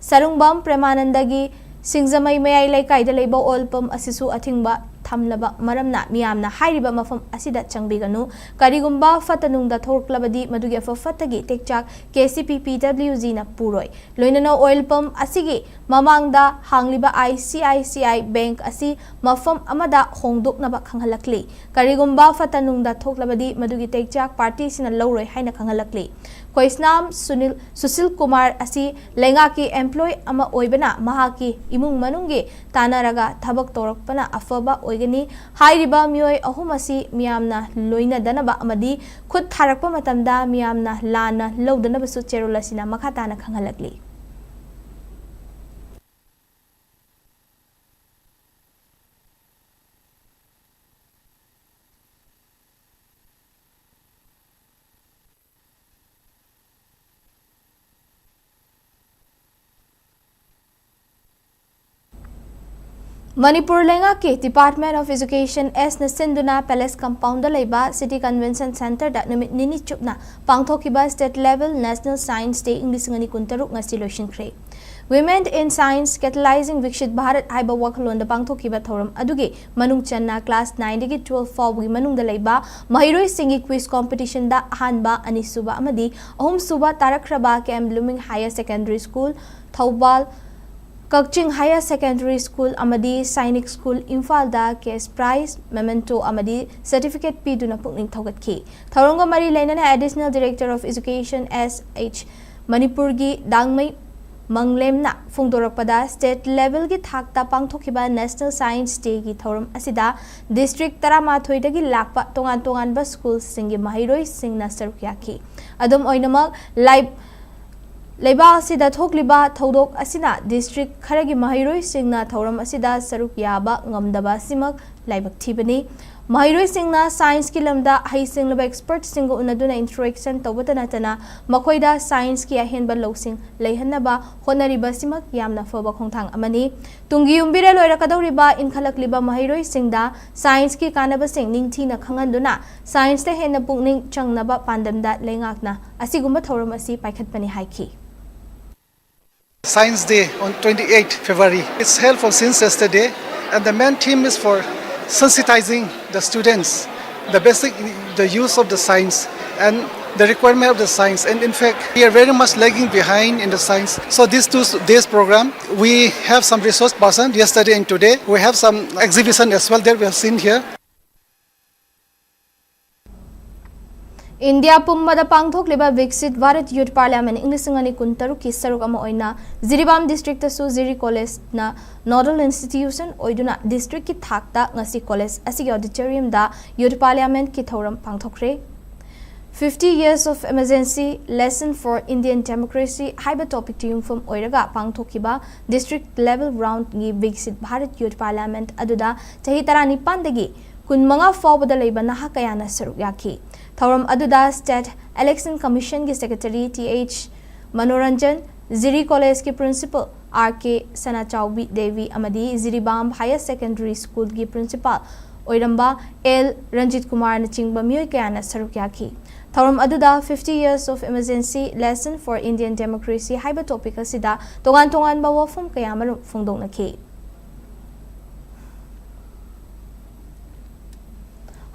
ꯁꯔꯨꯡꯕꯝ ꯄ꯭ꯔꯦꯃꯥꯅꯟꯗꯒꯤ ꯁꯤꯡꯖꯃꯩ ꯃꯌꯥꯏ ꯂꯩꯀꯥꯏꯗ ꯂꯩꯕ oil pump ꯑꯁꯤꯁꯨ ꯑꯊꯤꯡꯕ ꯊꯝꯂꯕ ꯃꯔꯝꯅ ꯃꯤꯌꯥꯝꯅ ꯍꯥꯏꯔꯤꯕ ꯃꯐꯝ ꯑꯁꯤꯗ ꯆꯪꯕꯤꯒꯅꯨ꯫ ꯀꯔꯤꯒꯨꯝꯕ ꯐꯠꯇ ꯅꯨꯡꯗ ꯊꯣꯛꯂꯕꯗꯤ ꯃꯗꯨꯒꯤ ꯑꯐ ꯐꯠꯇꯒꯤ ꯇꯦꯛꯆꯥꯛ K C P P W G ꯅ ꯄꯨꯔꯣꯏ꯫ ꯂꯣꯏꯅꯅ oil pump ꯑꯁꯤꯒꯤ ꯃꯃꯥꯡꯗ ꯍꯥꯡꯂꯤꯕ I C I C I Bank ꯑꯁꯤ ꯃꯐꯝ ꯑꯃꯗ ꯍꯣꯡꯗꯣꯛꯅꯕ ꯈꯪꯍꯜꯂꯛꯂꯤ꯫ ꯀꯔꯤꯒꯨꯝꯕ ꯐꯠꯇ ꯅꯨꯡꯗ ꯊꯣꯛꯂꯕꯗꯤ ꯃꯗꯨꯒꯤ ꯇꯦꯛꯆꯥꯛ party ꯁꯤꯅ ꯂꯧꯔꯣꯏ ꯍꯥꯏꯅ ꯈꯪꯍꯜꯂꯛꯂꯤ꯫ ꯈꯣꯏꯁꯅꯥꯝ ꯁꯨꯅꯤꯜ, ꯁꯨꯁꯤꯜ ꯀꯨꯃꯥꯔ ꯑꯁꯤ ꯂꯩꯉꯥꯛꯀꯤ employee ꯑꯃ ꯑꯣꯏꯕꯅ ꯃꯍꯥꯛꯀꯤ ꯏꯃꯨꯡ ꯃꯅꯨꯡꯒꯤ ꯇꯥꯟꯅꯔꯒ ꯊꯕꯛ ꯇꯧꯔꯛꯄꯅ ꯑꯐꯕ ꯑꯣꯏꯒꯅꯤ꯫ ꯍꯥꯏꯔꯤꯕ ꯃꯤꯑꯣꯏ ꯑꯍꯨꯝ ꯑꯁꯤ ꯃꯤꯌꯥꯝꯅ ꯂꯣꯏꯅꯗꯅꯕ ꯑꯃꯗꯤ ꯈꯨꯠ ꯊꯥꯔꯛꯄ ꯃꯇꯝꯗ ꯃꯤꯌꯥꯝꯅ ꯂꯥꯟꯅ ꯂꯧꯗꯅꯕꯁꯨ ꯆꯦꯔꯣꯜ ꯑꯁꯤꯅ ꯃꯈꯥ ꯇꯥꯅ ꯈꯪꯍꯜꯂꯛꯂꯤ꯫ ꯃꯅꯤꯄꯨꯔ ꯂꯩꯉꯥꯛꯀꯤ Department of Education S ꯅ ꯁꯤꯟꯗꯨꯅ Palace Compound ꯗ ꯂꯩꯕ City Convention Center ꯗ ꯅꯨꯃꯤꯠ ꯅꯤꯅꯤ ꯆꯨꯞꯅ ꯄꯥꯡꯊꯣꯛꯈꯤꯕ State Level National Science Day ꯏꯪ ꯂꯤꯁꯤꯡ ꯑꯅꯤ ꯀꯨꯟꯇꯔꯨꯛ ꯉꯁꯤ ꯂꯣꯏꯁꯤꯟꯈ꯭ꯔꯦ꯫ Women in Science, Catalyzing Viksit Bharat ꯍꯥꯏꯕ ꯋꯥꯈꯜꯂꯣꯟꯗ ꯄꯥꯡꯊꯣꯛꯈꯤꯕ ꯊꯧꯔꯝ ꯑꯗꯨꯒꯤ ꯃꯅꯨꯡ ꯆꯟꯅ class nine ꯗꯒꯤ twelve ꯐꯥꯎꯕꯒꯤ ꯃꯅꯨꯡꯗ ꯂꯩꯕ ꯃꯍꯩꯔꯣꯏꯁꯤꯡꯒꯤ quiz competition ꯗ ꯑꯍꯥꯟꯕ, ꯑꯅꯤꯁꯨꯕ ꯑꯃꯗꯤ ꯑꯍꯨꯝꯁꯨꯕ ꯇꯥꯔꯛꯈ꯭ꯔꯕ K M Blooming Higher Secondary School, Thoubal, ꯀꯛꯆꯤꯡ Higher Secondary School ꯑꯃꯗꯤ Sainik School ꯏꯝꯐꯥꯜꯗ cash prize, memento ꯑꯃꯗꯤ certificate ꯄꯤꯗꯨꯅ ꯄꯨꯛꯅꯤꯡ ꯊꯧꯒꯠꯈꯤ꯫ ꯊꯧꯔꯝꯒ ꯃꯔꯤ ꯂꯩꯅꯅ Additional Director of Education S H ꯃꯅꯤꯄꯨꯔꯒꯤ ꯗꯥꯡꯃꯩ ꯃꯪꯂꯦꯝꯅ ꯐꯣꯡꯗꯣꯔꯛꯄꯗ, state level ꯒꯤ ꯊꯥꯛꯇ ꯄꯥꯡꯊꯣꯛꯈꯤꯕ National Science Day ꯒꯤ ꯊꯧꯔꯝ ꯑꯁꯤꯗ district ꯇꯔꯥꯃꯥꯊꯣꯏꯗꯒꯤ ꯂꯥꯛꯄ ꯇꯣꯉꯥꯟ ꯇꯣꯉꯥꯟꯕ school ꯁꯤꯡꯒꯤ ꯃꯍꯩꯔꯣꯏꯁꯤꯡꯅ ꯁꯔꯨꯛ ꯌꯥꯈꯤ꯫ ꯑꯗꯨꯝ ꯑꯣꯏꯅꯃꯛ, ꯂꯥꯏ-, ꯂꯩꯕꯥꯛ ꯑꯁꯤꯗ ꯊꯣꯛꯂꯤꯕ ꯊꯧꯗꯣꯛ ꯑꯁꯤꯅ district ꯈꯔꯒꯤ ꯃꯍꯩꯔꯣꯏꯁꯤꯡꯅ ꯊꯧꯔꯝ ꯑꯁꯤꯗ ꯁꯔꯨꯛ ꯌꯥꯕ ꯉꯝꯗꯕ ꯑꯁꯤꯃꯛ ꯂꯥꯏꯕꯛ ꯊꯤꯕꯅꯤ꯫ ꯃꯍꯩꯔꯣꯏꯁꯤꯡꯅ ꯁꯥꯏꯟꯁꯀꯤ ꯂꯝꯗ ꯍꯩꯁꯤꯡꯂꯕ ꯑꯦꯛꯁꯄꯔꯠꯁꯤꯡꯒ ꯎꯅꯗꯨꯅ ꯏꯟꯇꯔꯦꯛꯁꯟ ꯇꯧꯕꯇ ꯅꯠꯇꯅ ꯃꯈꯣꯏꯗ ꯁꯥꯏꯟꯁꯀꯤ ꯑꯍꯦꯟꯕ ꯂꯧꯁꯤꯡ ꯂꯩꯍꯟꯅꯕ ꯍꯣꯠꯅꯔꯤꯕꯁꯤꯃꯛ ꯌꯥꯝꯅ ꯐꯕ ꯈꯣꯡꯊꯥꯡ ꯑꯃꯅꯤ꯫ ꯇꯨꯡꯒꯤ ꯌꯨꯝꯕꯤꯔꯦꯜ ꯑꯣꯏꯔꯛꯀꯗꯧꯔꯤꯕ ꯏꯟꯈꯠꯂꯛꯂꯤꯕ ꯃꯍꯩꯔꯣꯏꯁꯤꯡꯗ ꯁꯥꯏꯟꯁꯀꯤ ꯀꯥꯟꯅꯕꯁꯤꯡ ꯅꯤꯡꯊꯤꯅ ꯈꯪꯍꯟꯗꯨꯅ ꯁꯥꯏꯟꯁꯇ ꯍꯦꯟꯅ ꯄꯨꯛꯅꯤꯡ ꯆꯪꯅꯕ ꯄꯥꯟꯗꯝꯗ ꯂꯩꯉꯥꯛꯅ ꯑꯁꯤꯒꯨꯝꯕ ꯊꯧꯔꯝ ꯑꯁꯤ ꯄꯥꯏꯈꯠꯄꯅꯤ ꯍꯥꯏꯈꯤ꯫ Science Day on twenty-eighth February. It's held for since yesterday, and the main theme is for sensitizing the students, the basic, the use of the science and the requirement of the science. And in fact, we are very much lagging behind in the science. So this two days program, we have some resource person yesterday and today. We have some exhibition as well that we have seen here. India ꯄꯨꯝꯕꯗ ꯄꯥꯡꯊꯣꯛꯂꯤꯕ ꯕꯤꯛꯁꯤꯠ ꯚꯥꯔꯠ ꯌꯨꯠ parliament ꯏꯪ ꯂꯤꯁꯤꯡ ꯑꯅꯤ ꯀꯨꯟꯇꯔꯨꯛꯀꯤ ꯁꯔꯨꯛ ꯑꯃ ꯑꯣꯏꯅ ꯖꯤꯔꯤꯕꯥꯝ ꯗꯤꯁꯇ꯭ꯔꯤꯛꯇꯁꯨ ꯖꯤꯔꯤ ꯀꯣꯂꯦꯖꯅ nodal institution ꯑꯣꯏꯗꯨꯅ ꯗꯤꯁꯇ꯭ꯔꯤꯛꯀꯤ ꯊꯥꯛꯇ ꯉꯁꯤ ꯀꯣꯂꯦꯖ ꯑꯁꯤꯒꯤ ꯑꯣꯗꯤꯇꯣꯔꯤꯌꯝꯗ ꯌꯨꯠ ꯄꯥꯔꯂꯤꯌꯥꯃꯦꯟꯠꯀꯤ ꯊꯧꯔꯝ ꯄꯥꯡꯊꯣꯛꯈ꯭ꯔꯦ꯫ Fifty Years of Emergency, Lesson for Indian Democracy ꯍꯥꯏꯕ ꯇꯣꯄꯤꯛꯇ ꯌꯨꯝꯐꯝ ꯑꯣꯏꯔꯒ ꯄꯥꯡꯊꯣꯛꯈꯤꯕ ꯗꯤꯁꯇ꯭ꯔꯤꯛ ꯂꯦꯚꯦꯜ ꯔꯥꯎꯟꯗꯒꯤ ꯕꯤꯛꯁꯤꯠ ꯚꯥꯔꯠ ꯌꯨꯠ ꯄꯥꯔꯂꯤꯌꯥꯃꯦꯟꯠ ꯑꯗꯨꯗ ꯆꯍꯤ ꯇꯔꯥꯅꯤꯄꯥꯟꯗꯒꯤ ꯀꯨꯟꯃꯉꯥ ꯐꯥꯎꯕꯗ ꯂꯩꯕ ꯅꯍꯥ ꯀꯌꯥꯅ ꯁꯔꯨꯛ ꯌꯥꯈꯤ꯫ ꯊꯧꯔꯝ ꯑꯗꯨꯗ ꯁ꯭ꯇꯦꯠ ꯏꯂꯦꯛꯁꯟ ꯀꯃꯤꯁꯟꯒꯤ secretary T H Manoranjan, Jiri ꯀꯣꯂꯦꯖꯀꯤ principal R K Sanachaobi Devi ꯑꯃꯗꯤ ꯖꯤꯔꯤꯕꯥꯝ ꯍꯥꯌꯔ ꯁꯦꯀꯦꯟꯗꯔꯤ ꯁ꯭ꯀꯨꯜꯒꯤ ꯄ꯭ꯔꯤꯟꯁꯤꯄꯥꯜ ꯑꯣꯏꯔꯝꯕ ꯑꯦꯜ ꯔꯟꯖꯤꯠ ꯀꯨꯃꯥꯔꯅꯆꯤꯡꯕ ꯃꯤꯑꯣꯏ ꯀꯌꯥꯅ ꯁꯔꯨꯛ ꯌꯥꯈꯤ꯫ ꯊꯧꯔꯝ ꯑꯗꯨꯗ Fifty Years of Emergency, Lesson for Indian Democracy ꯍꯥꯏꯕ ꯇꯣꯄꯤꯛ ꯑꯁꯤꯗ ꯇꯣꯉꯥꯟ ꯇꯣꯉꯥꯟꯕ ꯋꯥꯐꯝ ꯀꯌꯥ ꯑꯃꯔꯣꯝ ꯐꯣꯡꯗꯣꯛꯅꯈꯤ꯫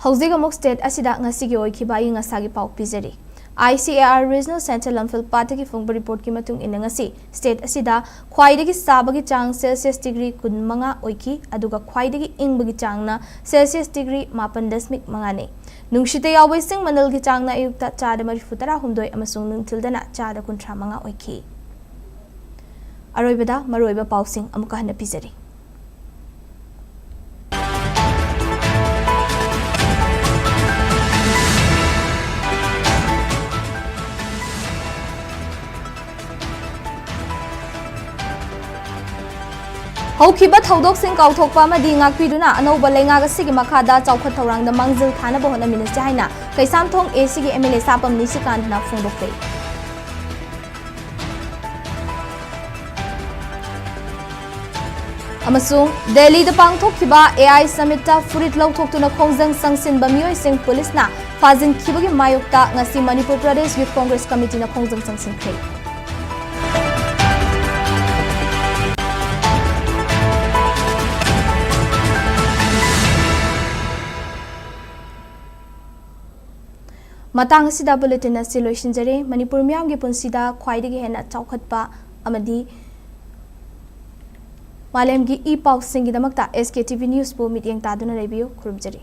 ꯍꯧꯖꯤꯛ ꯑꯃꯨꯛ ꯁ꯭ꯇꯦꯠ ꯑꯁꯤꯗ ꯉꯁꯤꯒꯤ ꯑꯣꯏꯈꯤꯕ ꯑꯏꯪ ꯑꯁꯥꯒꯤ ꯄꯥꯎ ꯄꯤꯖꯔꯤ꯫ I C A R regional centre Lamphel ꯄꯥꯠꯇꯒꯤ ꯐꯣꯡꯕ ꯔꯤꯄꯣꯔꯠꯀꯤ ꯃꯇꯨꯡ ꯏꯟꯅ ꯉꯁꯤ ꯁ꯭ꯇꯦꯠ ꯑꯁꯤꯗ ꯈ꯭ꯋꯥꯏꯗꯒꯤ ꯁꯥꯕꯒꯤ ꯆꯥꯡ ꯁꯦꯜꯁꯤꯌꯁ ꯗꯤꯒ꯭ꯔꯤ ꯀꯨꯟꯃꯉꯥ ꯑꯣꯏꯈꯤ, ꯑꯗꯨꯒ ꯈ꯭ꯋꯥꯏꯗꯒꯤ ꯏꯪꯕꯒꯤ ꯆꯥꯡꯅ ꯁꯦꯜꯁꯤꯌꯁ ꯗꯤꯒ꯭ꯔꯤ ꯃꯥꯄꯟ ꯗꯁꯃꯤꯛ ꯃꯉꯥꯅꯤ꯫ ꯅꯨꯡꯁꯤꯠꯇ ꯌꯥꯎꯕ ꯏꯁꯤꯡ ꯃꯅꯜꯒꯤ ꯆꯥꯡꯅ ꯑꯌꯨꯛꯇ ꯆꯥꯗ ꯃꯔꯤꯐꯨ ꯇꯔꯥꯍꯨꯝꯗꯣꯏ ꯑꯃꯁꯨꯡ ꯅꯨꯡꯊꯤꯜꯗꯅ ꯆꯥꯗ ꯀꯨꯟꯊ꯭ꯔꯥ ꯃꯉꯥ ꯑꯣꯏꯈꯤ꯫ ꯑꯔꯣꯏꯕꯗ ꯃꯔꯨꯑꯣꯏꯕ ꯄꯥꯎꯁꯤꯡ ꯑꯃꯨꯛꯀ ꯍꯟꯅ ꯄꯤꯖꯔꯤ꯫ ꯍꯧꯈꯤꯕ ꯊꯧꯗꯣꯛꯁꯤꯡ ꯀꯥꯎꯊꯣꯛꯄ ꯑꯃꯗꯤ ꯉꯥꯛꯄꯤꯗꯨꯅ ꯑꯅꯧꯕ ꯂꯩꯉꯥꯛ ꯑꯁꯤꯒꯤ ꯃꯈꯥꯗ ꯆꯥꯎꯈꯠ ꯊꯧꯔꯥꯡꯗ ꯃꯥꯡꯖꯤꯜ ꯊꯥꯅꯕ ꯍꯣꯠꯅꯃꯤꯟꯅꯁꯤ ꯍꯥꯏꯅ ꯀꯩꯁꯥꯝꯊꯣꯡ ꯑꯦ ꯁꯤꯒꯤ ꯑꯦꯝ ꯑꯦꯜ ꯑꯦ ꯁꯥꯄꯝ ꯅꯤꯁꯤꯀꯥꯟꯇꯅ ꯐꯣꯡꯗꯣꯛꯈ꯭ꯔꯦ꯫ ꯑꯃꯁꯨꯡ ꯗꯦꯜꯂꯤꯗ ꯄꯥꯡꯊꯣꯛꯈꯤꯕ ꯑꯦ ꯑꯥꯏ ꯁꯃꯤꯠꯇ ꯐꯨꯔꯤꯠ ꯂꯧꯊꯣꯛꯇꯨꯅ ꯈꯣꯡꯖꯪ ꯆꯪꯁꯤꯟꯕ ꯃꯤꯑꯣꯏꯁꯤꯡ ꯄꯨꯂꯤꯁꯅ ꯐꯥꯖꯤꯟꯈꯤꯕꯒꯤ ꯃꯥꯌꯣꯛꯇ ꯉꯁꯤ ꯃꯅꯤꯄꯨꯔ ꯄ꯭ꯔꯗꯦꯁ ꯌꯨꯊ ꯀꯣꯡꯒ꯭ꯔꯦꯁ ꯀꯃꯤꯇꯤꯅ ꯈꯣꯡꯖꯪ ꯆꯪꯁꯤꯟꯈ꯭ꯔꯦ꯫ ꯃꯇꯥꯡ ꯑꯁꯤꯗ ꯕꯨꯂꯦꯇꯤꯟ ꯑꯁꯤ ꯂꯣꯏꯁꯤꯟꯖꯔꯦ꯫ ꯃꯅꯤꯄꯨꯔ ꯃꯤꯌꯥꯝꯒꯤ ꯄꯨꯟꯁꯤꯗ ꯈ꯭ꯋꯥꯏꯗꯒꯤ ꯍꯦꯟꯅ ꯆꯥꯎꯈꯠꯄ ꯑꯃꯗꯤ ꯃꯥꯂꯦꯝꯒꯤ ꯏ ꯄꯥꯎꯁꯤꯡꯒꯤꯗꯃꯛꯇ ꯑꯦꯁ ꯀꯦ ꯇꯤ ꯚꯤ ꯅ꯭ꯌꯨꯁꯄꯨ ꯃꯤꯠꯌꯦꯡ ꯇꯥꯗꯨꯅ ꯂꯩꯕꯤꯌꯨ꯫ ꯈꯨꯔꯨꯝꯖꯔꯤ꯫